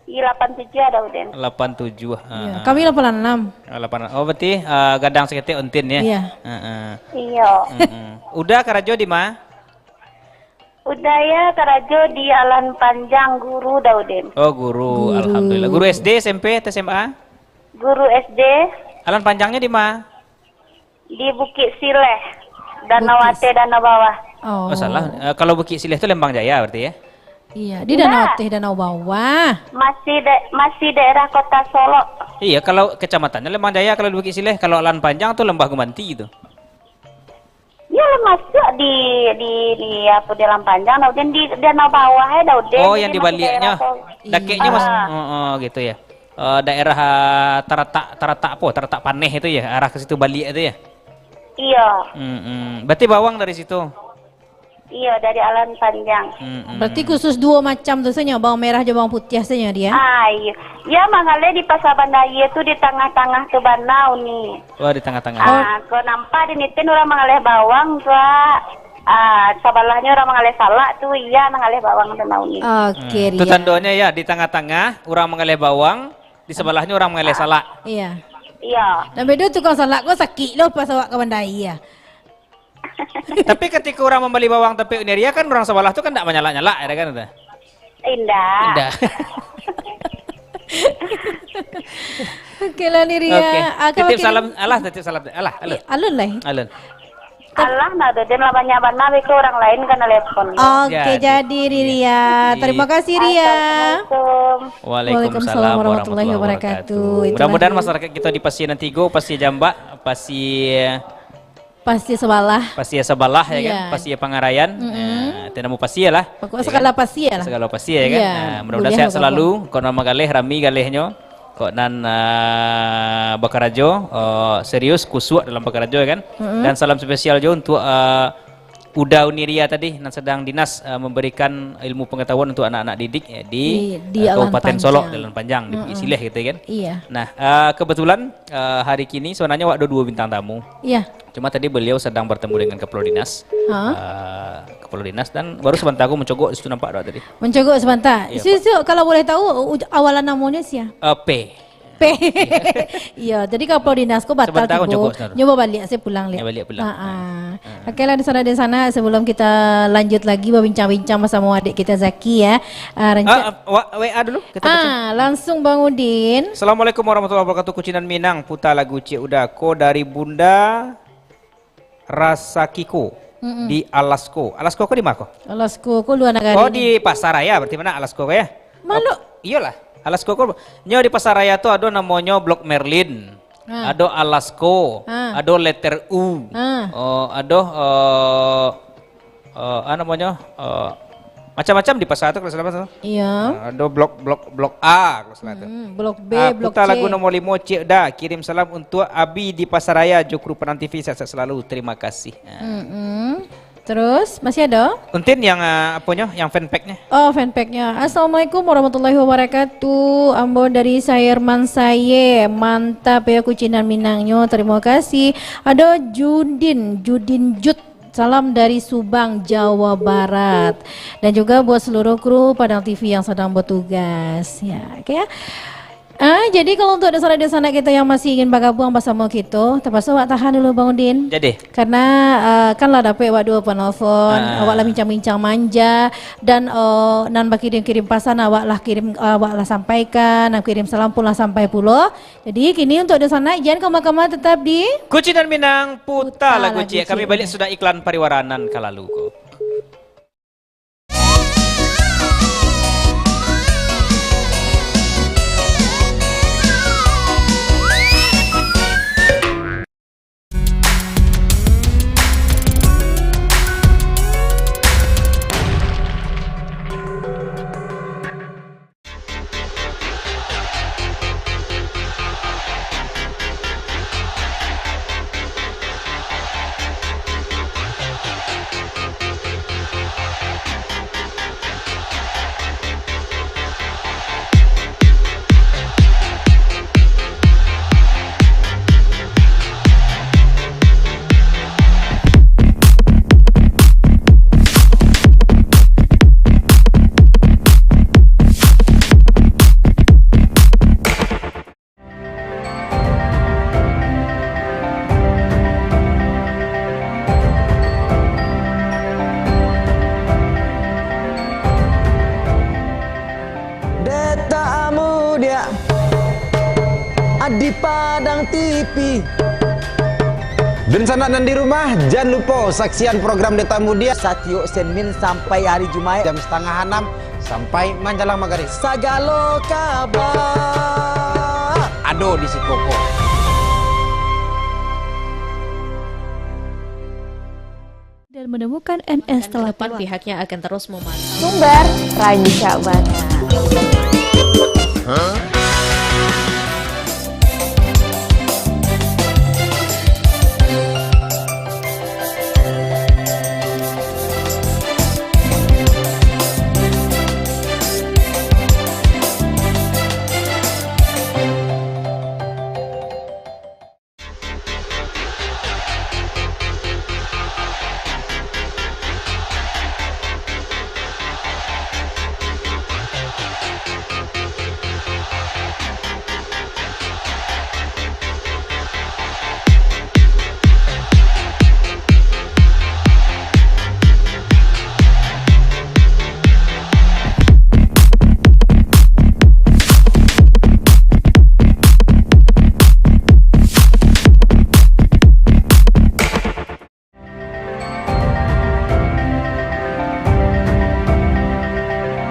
Iya, lapan tujuh, Daudin. Lapan tujuh, Iya, ha. kami lapan anam. Ah, lapan, oh, berarti, ah, gadang saketek Ontin, ya? Iya. Ha, ha. Iya. Mm-mm. Uda karajo di ma? Uda ya karajo di Alan Panjang, guru, Daudin. Oh, guru. Guru. Alhamdulillah. Guru S D, S M P, atau S M A? Guru S D. Alan Panjangnyo di ma? Di Bukik Sileh, Danau Bukit Ateh, Danau Bawah. Oh. Oh, salah. Eh, kalau Bukit Sileh tu Lembang Jaya berarti, ya? Iya, di Indak. Danau Teh, Danau Bawah. Masih da-, masih daerah Kota Solok. Iya, kalau kecamatannyo Lembang Jaya, kalau di Bukik Sileh, kalau Alan Panjang tu Lembah Gumanti tu. Iyo lah, masuk di, di, di, apo, di Alan Panjang, Dauden, di Danau Bawah, eh, Dauden. Oh, yang di baliaknyo. Dakeknyo mas-, ah, oh, oh, gitu ya. Eh, daerah, ah, Taratak, Taratak apo? Taratak Paneh itu ya, arah ke situ baliak itu ya? Iyo. Hmm, hmm. Berarti bawang dari situ? Iyo, dari Alan Panjang. Hmm, hmm. Berarti khusus duo macam tu sajo, bawang merah jo bawang putiah sajo dia? Ah, iyo. Iyo, mangaleh di Pasar Bandaia tu di tangah-tangah tu bana, Uni. Oh, di tangah-tangah. Ah, kok nampak di nitin urang mangaleh bawang tu, ah, sabalahnyo urang mangaleh salak tu, iyo, mangaleh bawang tu, Uni. Oke, hmm. Tu tandonyo ya, di tangah-tangah urang mangaleh bawang, di sabalahnyo urang mangaleh salak. Iya. Iya. Nan beda tukang salak ko sakik lo pas awak ka Bandaia. Tapi katiko urang mambali bawang tampek Uni Ria kan, urang sabalah tu kan ndak manyalak-nyalak, ya kan, tu? Indak. Indak. Oke lah, Uni Ria. Oke. Ah, titip salam, alah, titip salam. Alah, alun. Alun lah. Alun. Alah, nah, Dauden lah banyak bana, beko urang lain ka nalepon. Oke, jadi, jadi, Uni Ria. Iya. Terima kasih, Ria. Assalamualaikum. Waalaikumsalam warahmatullahi wabarakatuh. Itulah. Mudah-mudahan masyarakat kita di Pasia nan tigo, Pasia Jambak, Pasia Pasia sabalah. Pasia sabalah, ya kan? Iya. Pasia Pangarayan. Mm-mm. Eh, itu namo pasia lah. Pokok ya kan? Sagala pasia lah. Sagala pasia, ya kan? Iya, nah, mudah-mudahan sehat selalu. Kok nan magaleh, rami galehnyo. Kok nan, ah, bakarajo, eh, serius, kusuak dalam bakarajo, ya kan? Mm-mm. Dan salam spesial jo untuk, eh, Uda Uni Ria tadi, nan sedang dinas, eh, memberikan ilmu pengetahuan untuk anak-anak didik, eh, di, di, di eh, Kabupaten Solok, di Alan Panjang, di Bukik Sileh gitu, ya kan? Mm-mm. Iya. Nah, eh, kebetulan, eh, hari kini sebenarnya awak ado duo bintang tamu. Iya. Cuma tadi beliau sedang bertemu dengan Kepala Dinas. Ha? Ah, Kepala Dinas dan baru sebentar aku mencogok di situ, nampak tak tadi? Mencogok sebentar. Iya, Pak. Situ kalau boleh tahu, uj-, awalan namanya sia? Eh, P. P. Iya, jadi Kepala Dinas ko batal tibo. Sebentar aku mencogok sebentar. Nyo babaliak se pulang liak. Nyo baliak pulang. Ha, ha. Ha. Oke lah, di sana, di sana, sebelum kita lanjut lagi berbincang-bincang bersama adik kita Zaki ya. Ah, rencana Ah, ah, wa-, W A dulu, kita baca. Ah, langsung Bang Udin. Assalamualaikum warahmatullahi wabarakatuh. Kucinan Minang, puta lagu Cik Uda ko dari Bunda Rasakiko Mm-mm. di Alasko. Alasko ko di ma ko? Alasko ko luar nagari. Oh, ni. Di Pasar Raya berarti mana Alasko ko ya? Malok. Oh, iyolah. Alasko ko. Nyo di Pasar Raya tu ado namonyo Blok Merlin. Ha. Ado Alasko, ha. Ado Letter U. Ha. Oh, ado, eh, eh, ah, namonyo, eh, macam-macam di pasar tu kalau salah tu. Iya. Ah, ado blok, blok, blok A kalau salah tu. Hmm, blok B, ah, blok C. Puta lagu nomor limo, Cik Da. Kirim salam untuk Abi di Pasar Raya, jo kru Padang T V, sehat-sehat selalu. Terima kasih. Ah. Mm-mm. Terus, masih ada? Untin yang, ah, aponyo, yang fanpacknya. Oh, fanpacknya. Assalamualaikum warahmatullahi wabarakatuh. Ambo dari Sairman Saye. Mantap ya, kucinan Minangnyo. Terima kasih. Ada Judin, Judin Jud. Salam dari Subang, Jawa Barat. Dan juga buat seluruh kru Padang T V yang sedang bertugas. Ya, oke ya. Ah, jadi kalau untuk dunsanak-dunsanak kita yang masih ingin bergabung bersama kita, terpaksa awak tahan dulu, Bang Udin. Jadi? Karena, ah, kan lah dapek awak duo penelpon, ah, awak lah bincang-bincang manja, dan, ah, nan bakirim-kirim pasan awak lah kirim, awak lah sampaikan, nan kirim salam pun lah sampai pulo. Jadi, kini untuk dunsanak, jan kama-kama, tetap di Kucinan Minang, puta lagu ciek. Kami balik sudah iklan pariwara nan ka lalu ko. Dek tamu dia di Padang T V. Dunsanak nan di rumah, jan lupo saksian program Deta Muda satiok Senin sampai ari Jumaik jam satangah anam sampai manjalang magarib. Sagalo kaba ado di siko ko. Dan menemukan N S telah pulang. Pihaknya akan terus memantau. Sumber rancak bana.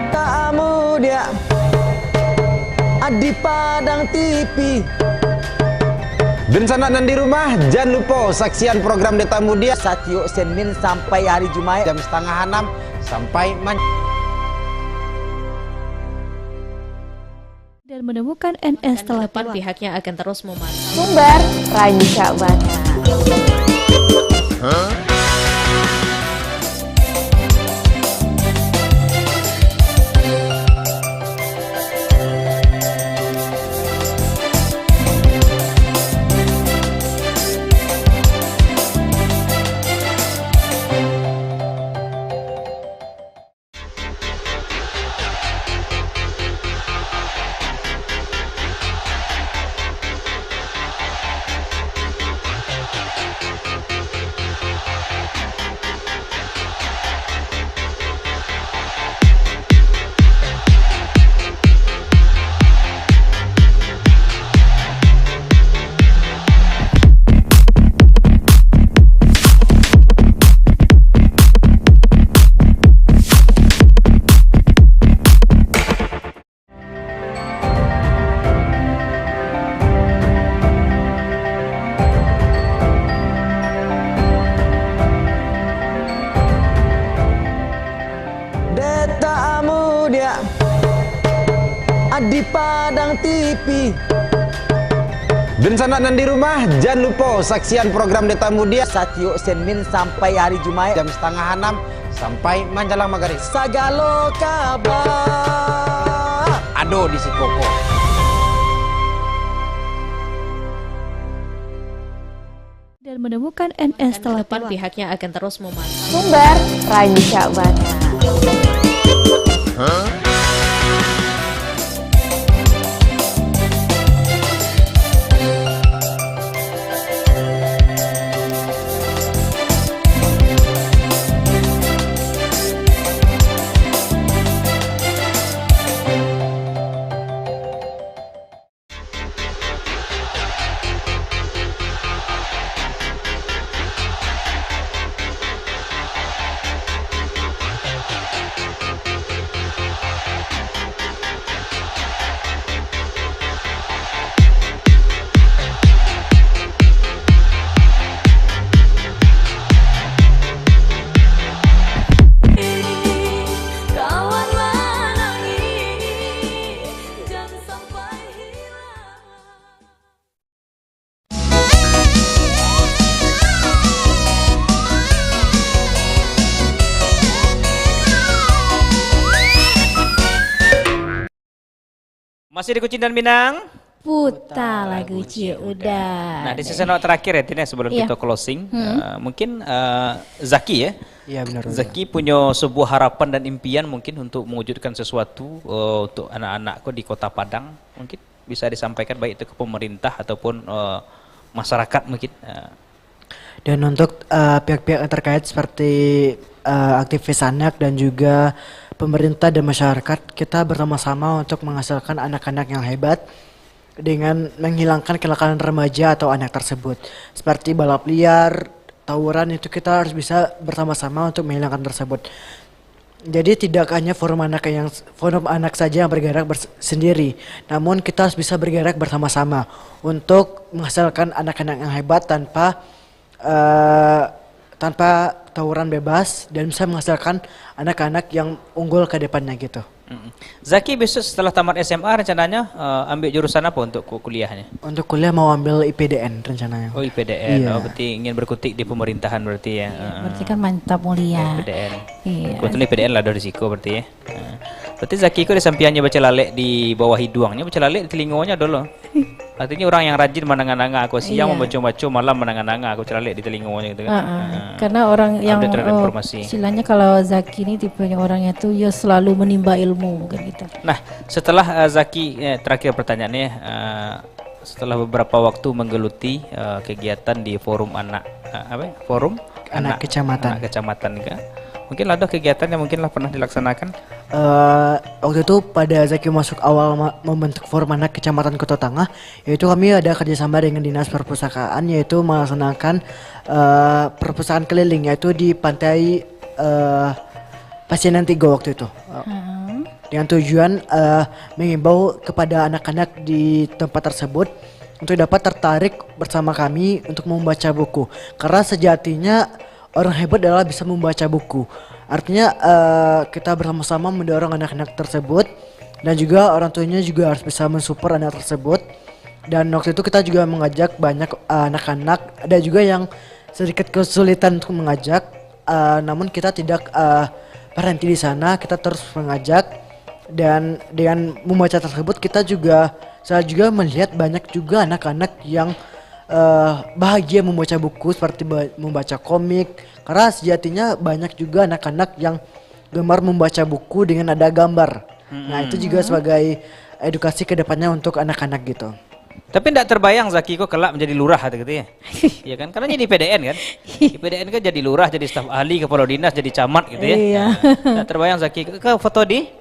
Tamu dia di Padang T V. Dunsanak nan di rumah, jan lupo saksian program Deta Muda satiok Senin sampai ari Jumaik jam satangah anam sampai man- Dan menemukan N S telah pulang. Pihaknya akan terus memantau. Sumber rancak bana. Deta Muda di Padang T V. Dunsanak nan di rumah, jan lupo saksian program Deta Muda satiok Senin sampai ari Jumaik jam satangah anam sampai manjalang magarib. Sagalo kaba ado di siko ko. Dan menemukan N S telah pulang. Pihaknya akan terus memantau. Sumber rancak bana. Masih di Kucindan Minang. Puta lagu Ciek Uda. Nah, di season awak terakhir ya, Tin, ya, sebelum kita closing, eh, mungkin, eh, Zaki ya. Iya, benar, benar. Zaki punya sebuah harapan dan impian mungkin untuk mewujudkan sesuatu, eh, untuk anak-anak ko di Kota Padang, mungkin bisa disampaikan baik itu ke pemerintah ataupun, eh, masyarakat mungkin. Eh. Dan untuk, eh, pihak-pihak yang terkait seperti, eh, aktivis anak dan juga pemerintah dan masyarakat, kita bersama-sama untuk menghasilkan anak-anak yang hebat, dengan menghilangkan kenakalan remaja atau anak tersebut. Seperti balap liar, tawuran, itu kita harus bisa bersama-sama untuk menghilangkan tersebut. Jadi tidak hanya forum anak yang forum anak saja yang bergerak bers- sendiri, namun kita harus bisa bergerak bersama-sama untuk menghasilkan anak-anak yang hebat tanpa eh, tanpa tawuran bebas dan bisa menghasilkan anak-anak yang unggul ke depannya gitu. Mm-mm. Zaki besok setelah tamat S M A rencananya eh, ambil jurusan apa untuk ku- kuliahnya? Untuk kuliah mau ambil I P D N rencananya. Oh, I P D N. Iya. Oh, berarti ingin berkutik di pemerintahan berarti ya. Heeh. Berarti kan mantap mulia. I P D N. Iya. Kebetulan I P D N lah ada di siko berarti ya. Heeh. Berarti Zaki ko di sampiannya baca lalek di bawah hiduangnya, baca lalek di telingonyo dulu. Artinya orang yang rajin mandanga-ndanga, aku siang Iya. membaca-baca, malam mandanga-ndanga, aku celalek di telingonyo gitu kan. Ah, ah. Ah. Karena orang yang Update terhadap oh, informasi. Istilahnya kalau Zaki ni tipenya orangnya tu dia selalu menimba ilmu kan gitu. Nah, setelah uh, Zaki eh, terakhir pertanyaan ni, uh, setelah beberapa waktu menggeluti uh, kegiatan di forum anak uh, apa ya? Forum Anak kecamatan. Anak kecamatan ke? Mungkin lah ada kegiatan yang mungkin lah pernah dilaksanakan. Eh, waktu itu pada Zaki masuk awal ma- membentuk forum anak kecamatan Kota Tangah, yaitu kami ada kerjasama dengan dinas perpustakaan, yaitu melaksanakan eh, perpustakaan keliling, yaitu di pantai eh, Pasianan Tigo waktu itu. Eh, Hmm. Dengan tujuan eh, mengimbau kepada anak-anak di tempat tersebut untuk dapat tertarik bersama kami untuk membaca buku. Karena sejatinya orang hebat adalah bisa membaca buku. Artinya eh, kita bersama-sama mendorong anak-anak tersebut dan juga orang tuanya juga harus bisa mensupport anak tersebut. Dan waktu itu kita juga mengajak banyak eh, anak-anak, ada juga yang sedikit kesulitan untuk mengajak. Eh, namun kita tidak eh, berhenti di sana, kita terus mengajak dan dengan membaca tersebut kita juga saya juga melihat banyak juga anak-anak yang eh, bahagia membaca buku seperti ba- membaca komik, karena sejatinya banyak juga anak-anak yang gemar membaca buku dengan ada gambar. Nah, itu juga sebagai edukasi ke depannya untuk anak-anak gitu. Tapi ndak terbayang Zaki ko kelak menjadi lurah atau gitu ya. Iya kan? Karena jadi P D N kan? Di P D N kan jadi lurah, jadi staf ahli, kepala dinas, jadi camat gitu ya. Iya. Ndak terbayang Zaki ke, ke foto di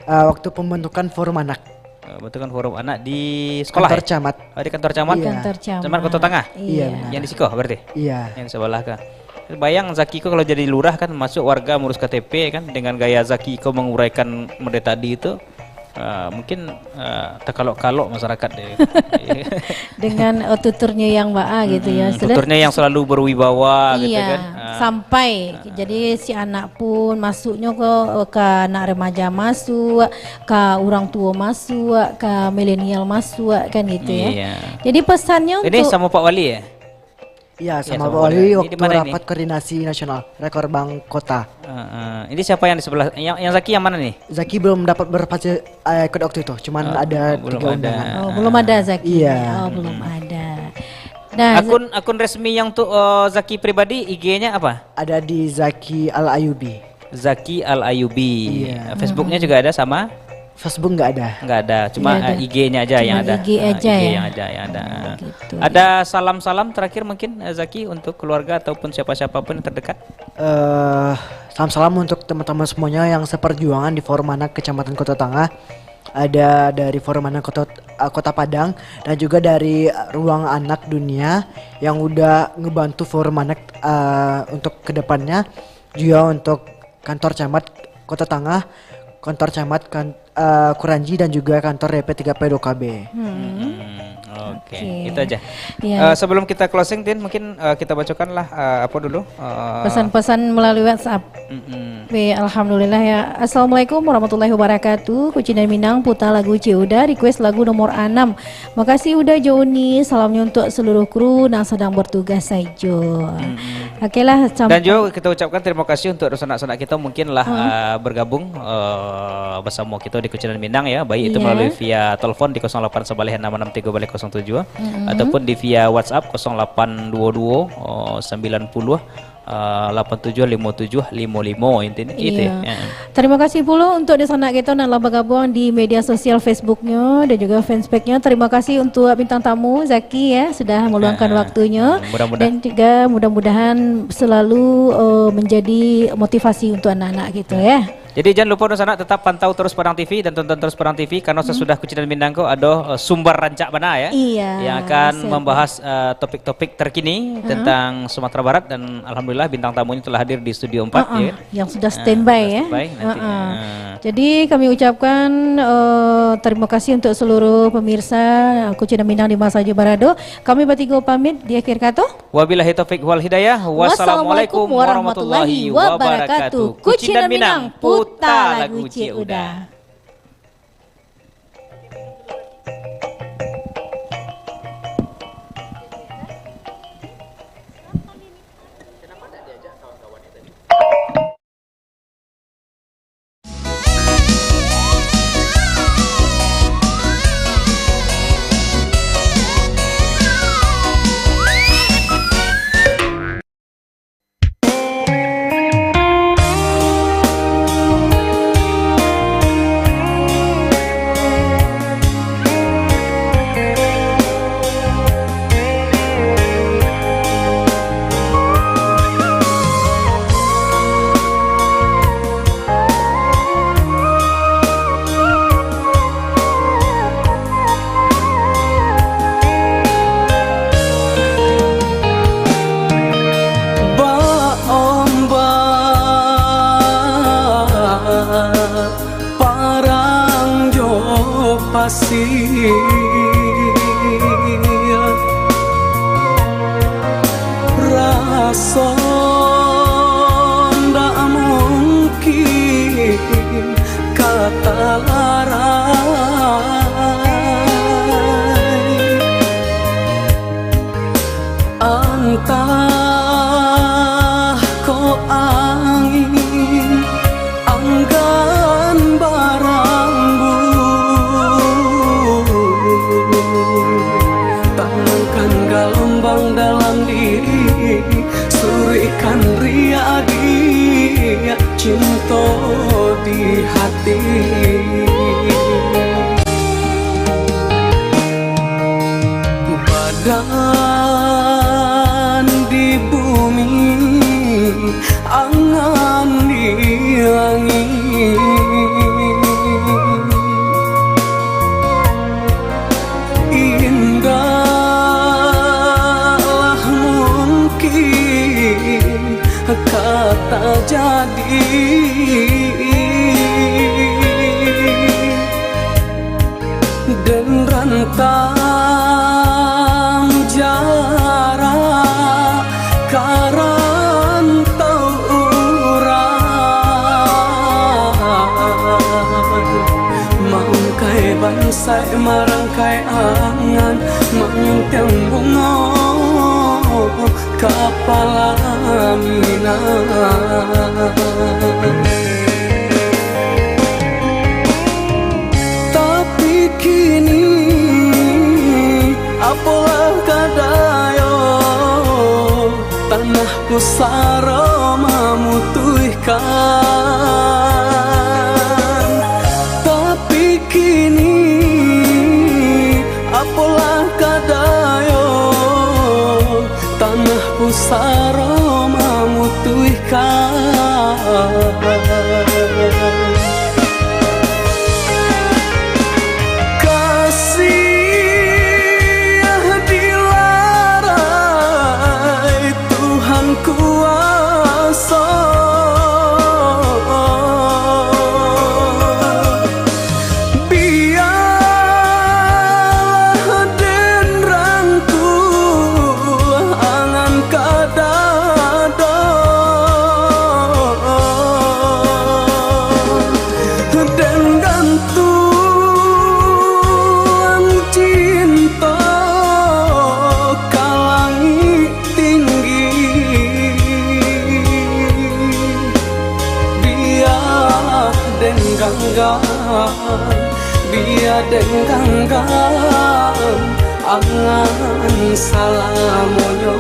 Eh, waktu pembentukan forum anak. Eh, bentukan forum anak di sekolah. Kantor Ya? camat. Oh, di kantor camat. Iya. Kantor camat. Camat Kota Tangah? Iya, benar. Yang di siko berarti? Iya. Yang di sebelah kah? Bayang Zaki ko kalau jadi lurah kan masuk warga mengurus K T P kan dengan gaya Zaki ko menguraikan mode tadi itu. Eh, mungkin eh, terkalok-kalok masyarakat deh. Dengan oh, tuturnya yang baa gitu ya. Hmm, tuturnya yang selalu berwibawa gitu Iya, kan. Ah. Sampai jadi si anak pun masuknya ke ke anak remaja masuk, ke orang tua masuk, ke milenial masuk kan gitu ya. Iya. Jadi pesannya Ini untuk sama Pak Wali ya? Iya, Iya, sama sama Pak Wali Wali. Ini di waktu mana ini? Rapat koordinasi nasional Rekor Bank Kota. Heeh. Ini siapa yang di sebelah? Yang, yang Zaki yang mana nih? Zaki belum dapat berpartisipasi eh, ikut waktu itu, cuman Oh, ada belum tiga ada. undangan. Oh, belum ada Zaki. Iya. Oh, belum ada. Nah, Akun akun resmi yang untuk eh, Zaki pribadi I G-nya apa? Ada di Zaki Al Ayubi. Zaki Al Ayubi. Iya. Facebooknya juga ada sama? Facebook nggak ada. Nggak ada, cuma Nggak ada. eh, I G-nya aja yang Cuman ada. I G Ah, aja I G ya. yang ada, yang ada. Oh, gitu. Ada salam-salam terakhir mungkin eh, Zaki untuk keluarga ataupun siapa-siapapun yang terdekat. Eh, salam-salam untuk teman-teman semuanya yang seperjuangan di Forum Anak Kecamatan Kota Tangah. Ada dari Forum Anak Kota, eh, Kota Padang dan juga dari Ruang Anak Dunia yang udah ngebantu Forum Anak eh, untuk kedepannya, juga untuk kantor camat Kota Tangah, kantor camat kan, eh, Kuranji dan juga kantor D P tiga P dua K B. Hmm. Hmm, Oke, Oke. itu aja. Iya. Eh, sebelum kita closing, Tin, mungkin eh, kita bacakanlah eh, apa dulu? Eh, Pesan-pesan melalui WhatsApp. mm-mm. Oke, alhamdulillah ya. Assalamualaikum warahmatullahi wabarakatuh. Kucindan Minang puta lagu Cik Uda, request lagu nomor anam. Makasih Uda jo Uni. Salamnya untuk seluruh kru yang sedang bertugas sajo. Oke lah, Dan juga kita ucapkan terima kasih untuk sanak-sanak kita mungkin lah uh, bergabung uh, bersama kita di Kucindan Minang ya, baik itu Iya. melalui via telepon di kosong lapan sabaleh enam enam tiga baleh kosong tujuh ataupun di via WhatsApp kosong lapan dua dua oh, sembilan puluh uh, lapan tujuh lima tujuh lima lima intinya itu Iya. ya. Ya. Terima kasih pula untuk di sanak kita yang telah bergabung di media sosial Facebooknya dan juga fanspage-nya. Terima kasih untuk bintang tamu Zaki ya sudah meluangkan Ah, waktunya mudah-mudahan. Dan juga mudah-mudahan selalu uh, menjadi motivasi untuk anak-anak kita ya. Jadi, jan lupo dunsanak, tetap pantau terus Padang T V dan tonton terus Padang T V, karena sasudah Kucindan Minang ko ado, eh, sumbar rancak bana, ya, Iya, yang akan siap. membahas, eh, topik-topik terkini Heeh. tentang Sumatera Barat, dan alhamdulillah bintang tamunya telah hadir di Studio empat, Heeh, ya. yang sudah Ah, standby, sudah ya. standby nanti. Heeh. Ah. Jadi, kami ucapkan, eh, terima kasih untuk seluruh pemirsa, eh, Kucindan Minang di ma sajo barado. Kami batigo pamit di akhir kato. Wabillahi taufik wal hidayah. Wassalamualaikum warahmatullahi wabarakatuh. Kucindan Minang, puta lagu Cik Uda. Bak ombak parang jo pasir, raso ndak mungkin ka talarai. Antah ko angin anggan barambu, tanangkan galombang dalam diri, suruikkan riak-riak cinto di hati. Badan di bumi, angan di angin. Indaklah mungkin ka tajadi. Den rantang jarak ka rantau urang, maangkai bansaik, marangkai angan, mangintiang bungo ka palaminan. Tapi kini, apolah ka dayo, tanah pusaro mamutuihkan. Tapi kini, apolah ka dayo, tanah pusaro mamutuihkan. Kasiah dilarai Tuhan kuaso. Bialah den rangkuah angan ka dado, den gantuang cinto ka langik tinggi. Bialah den ganggam, bialah den ganggam angan salamonyo.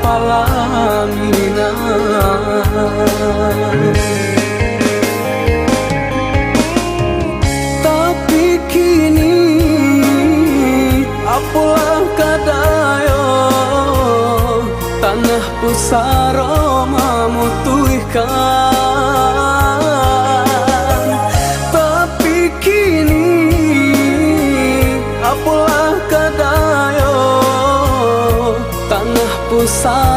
palaminan. Tapi kini, apolah ka dayo, tanah pusaro mamutuihkan. Tapi kini, apolah ka dayo, tanah pusaro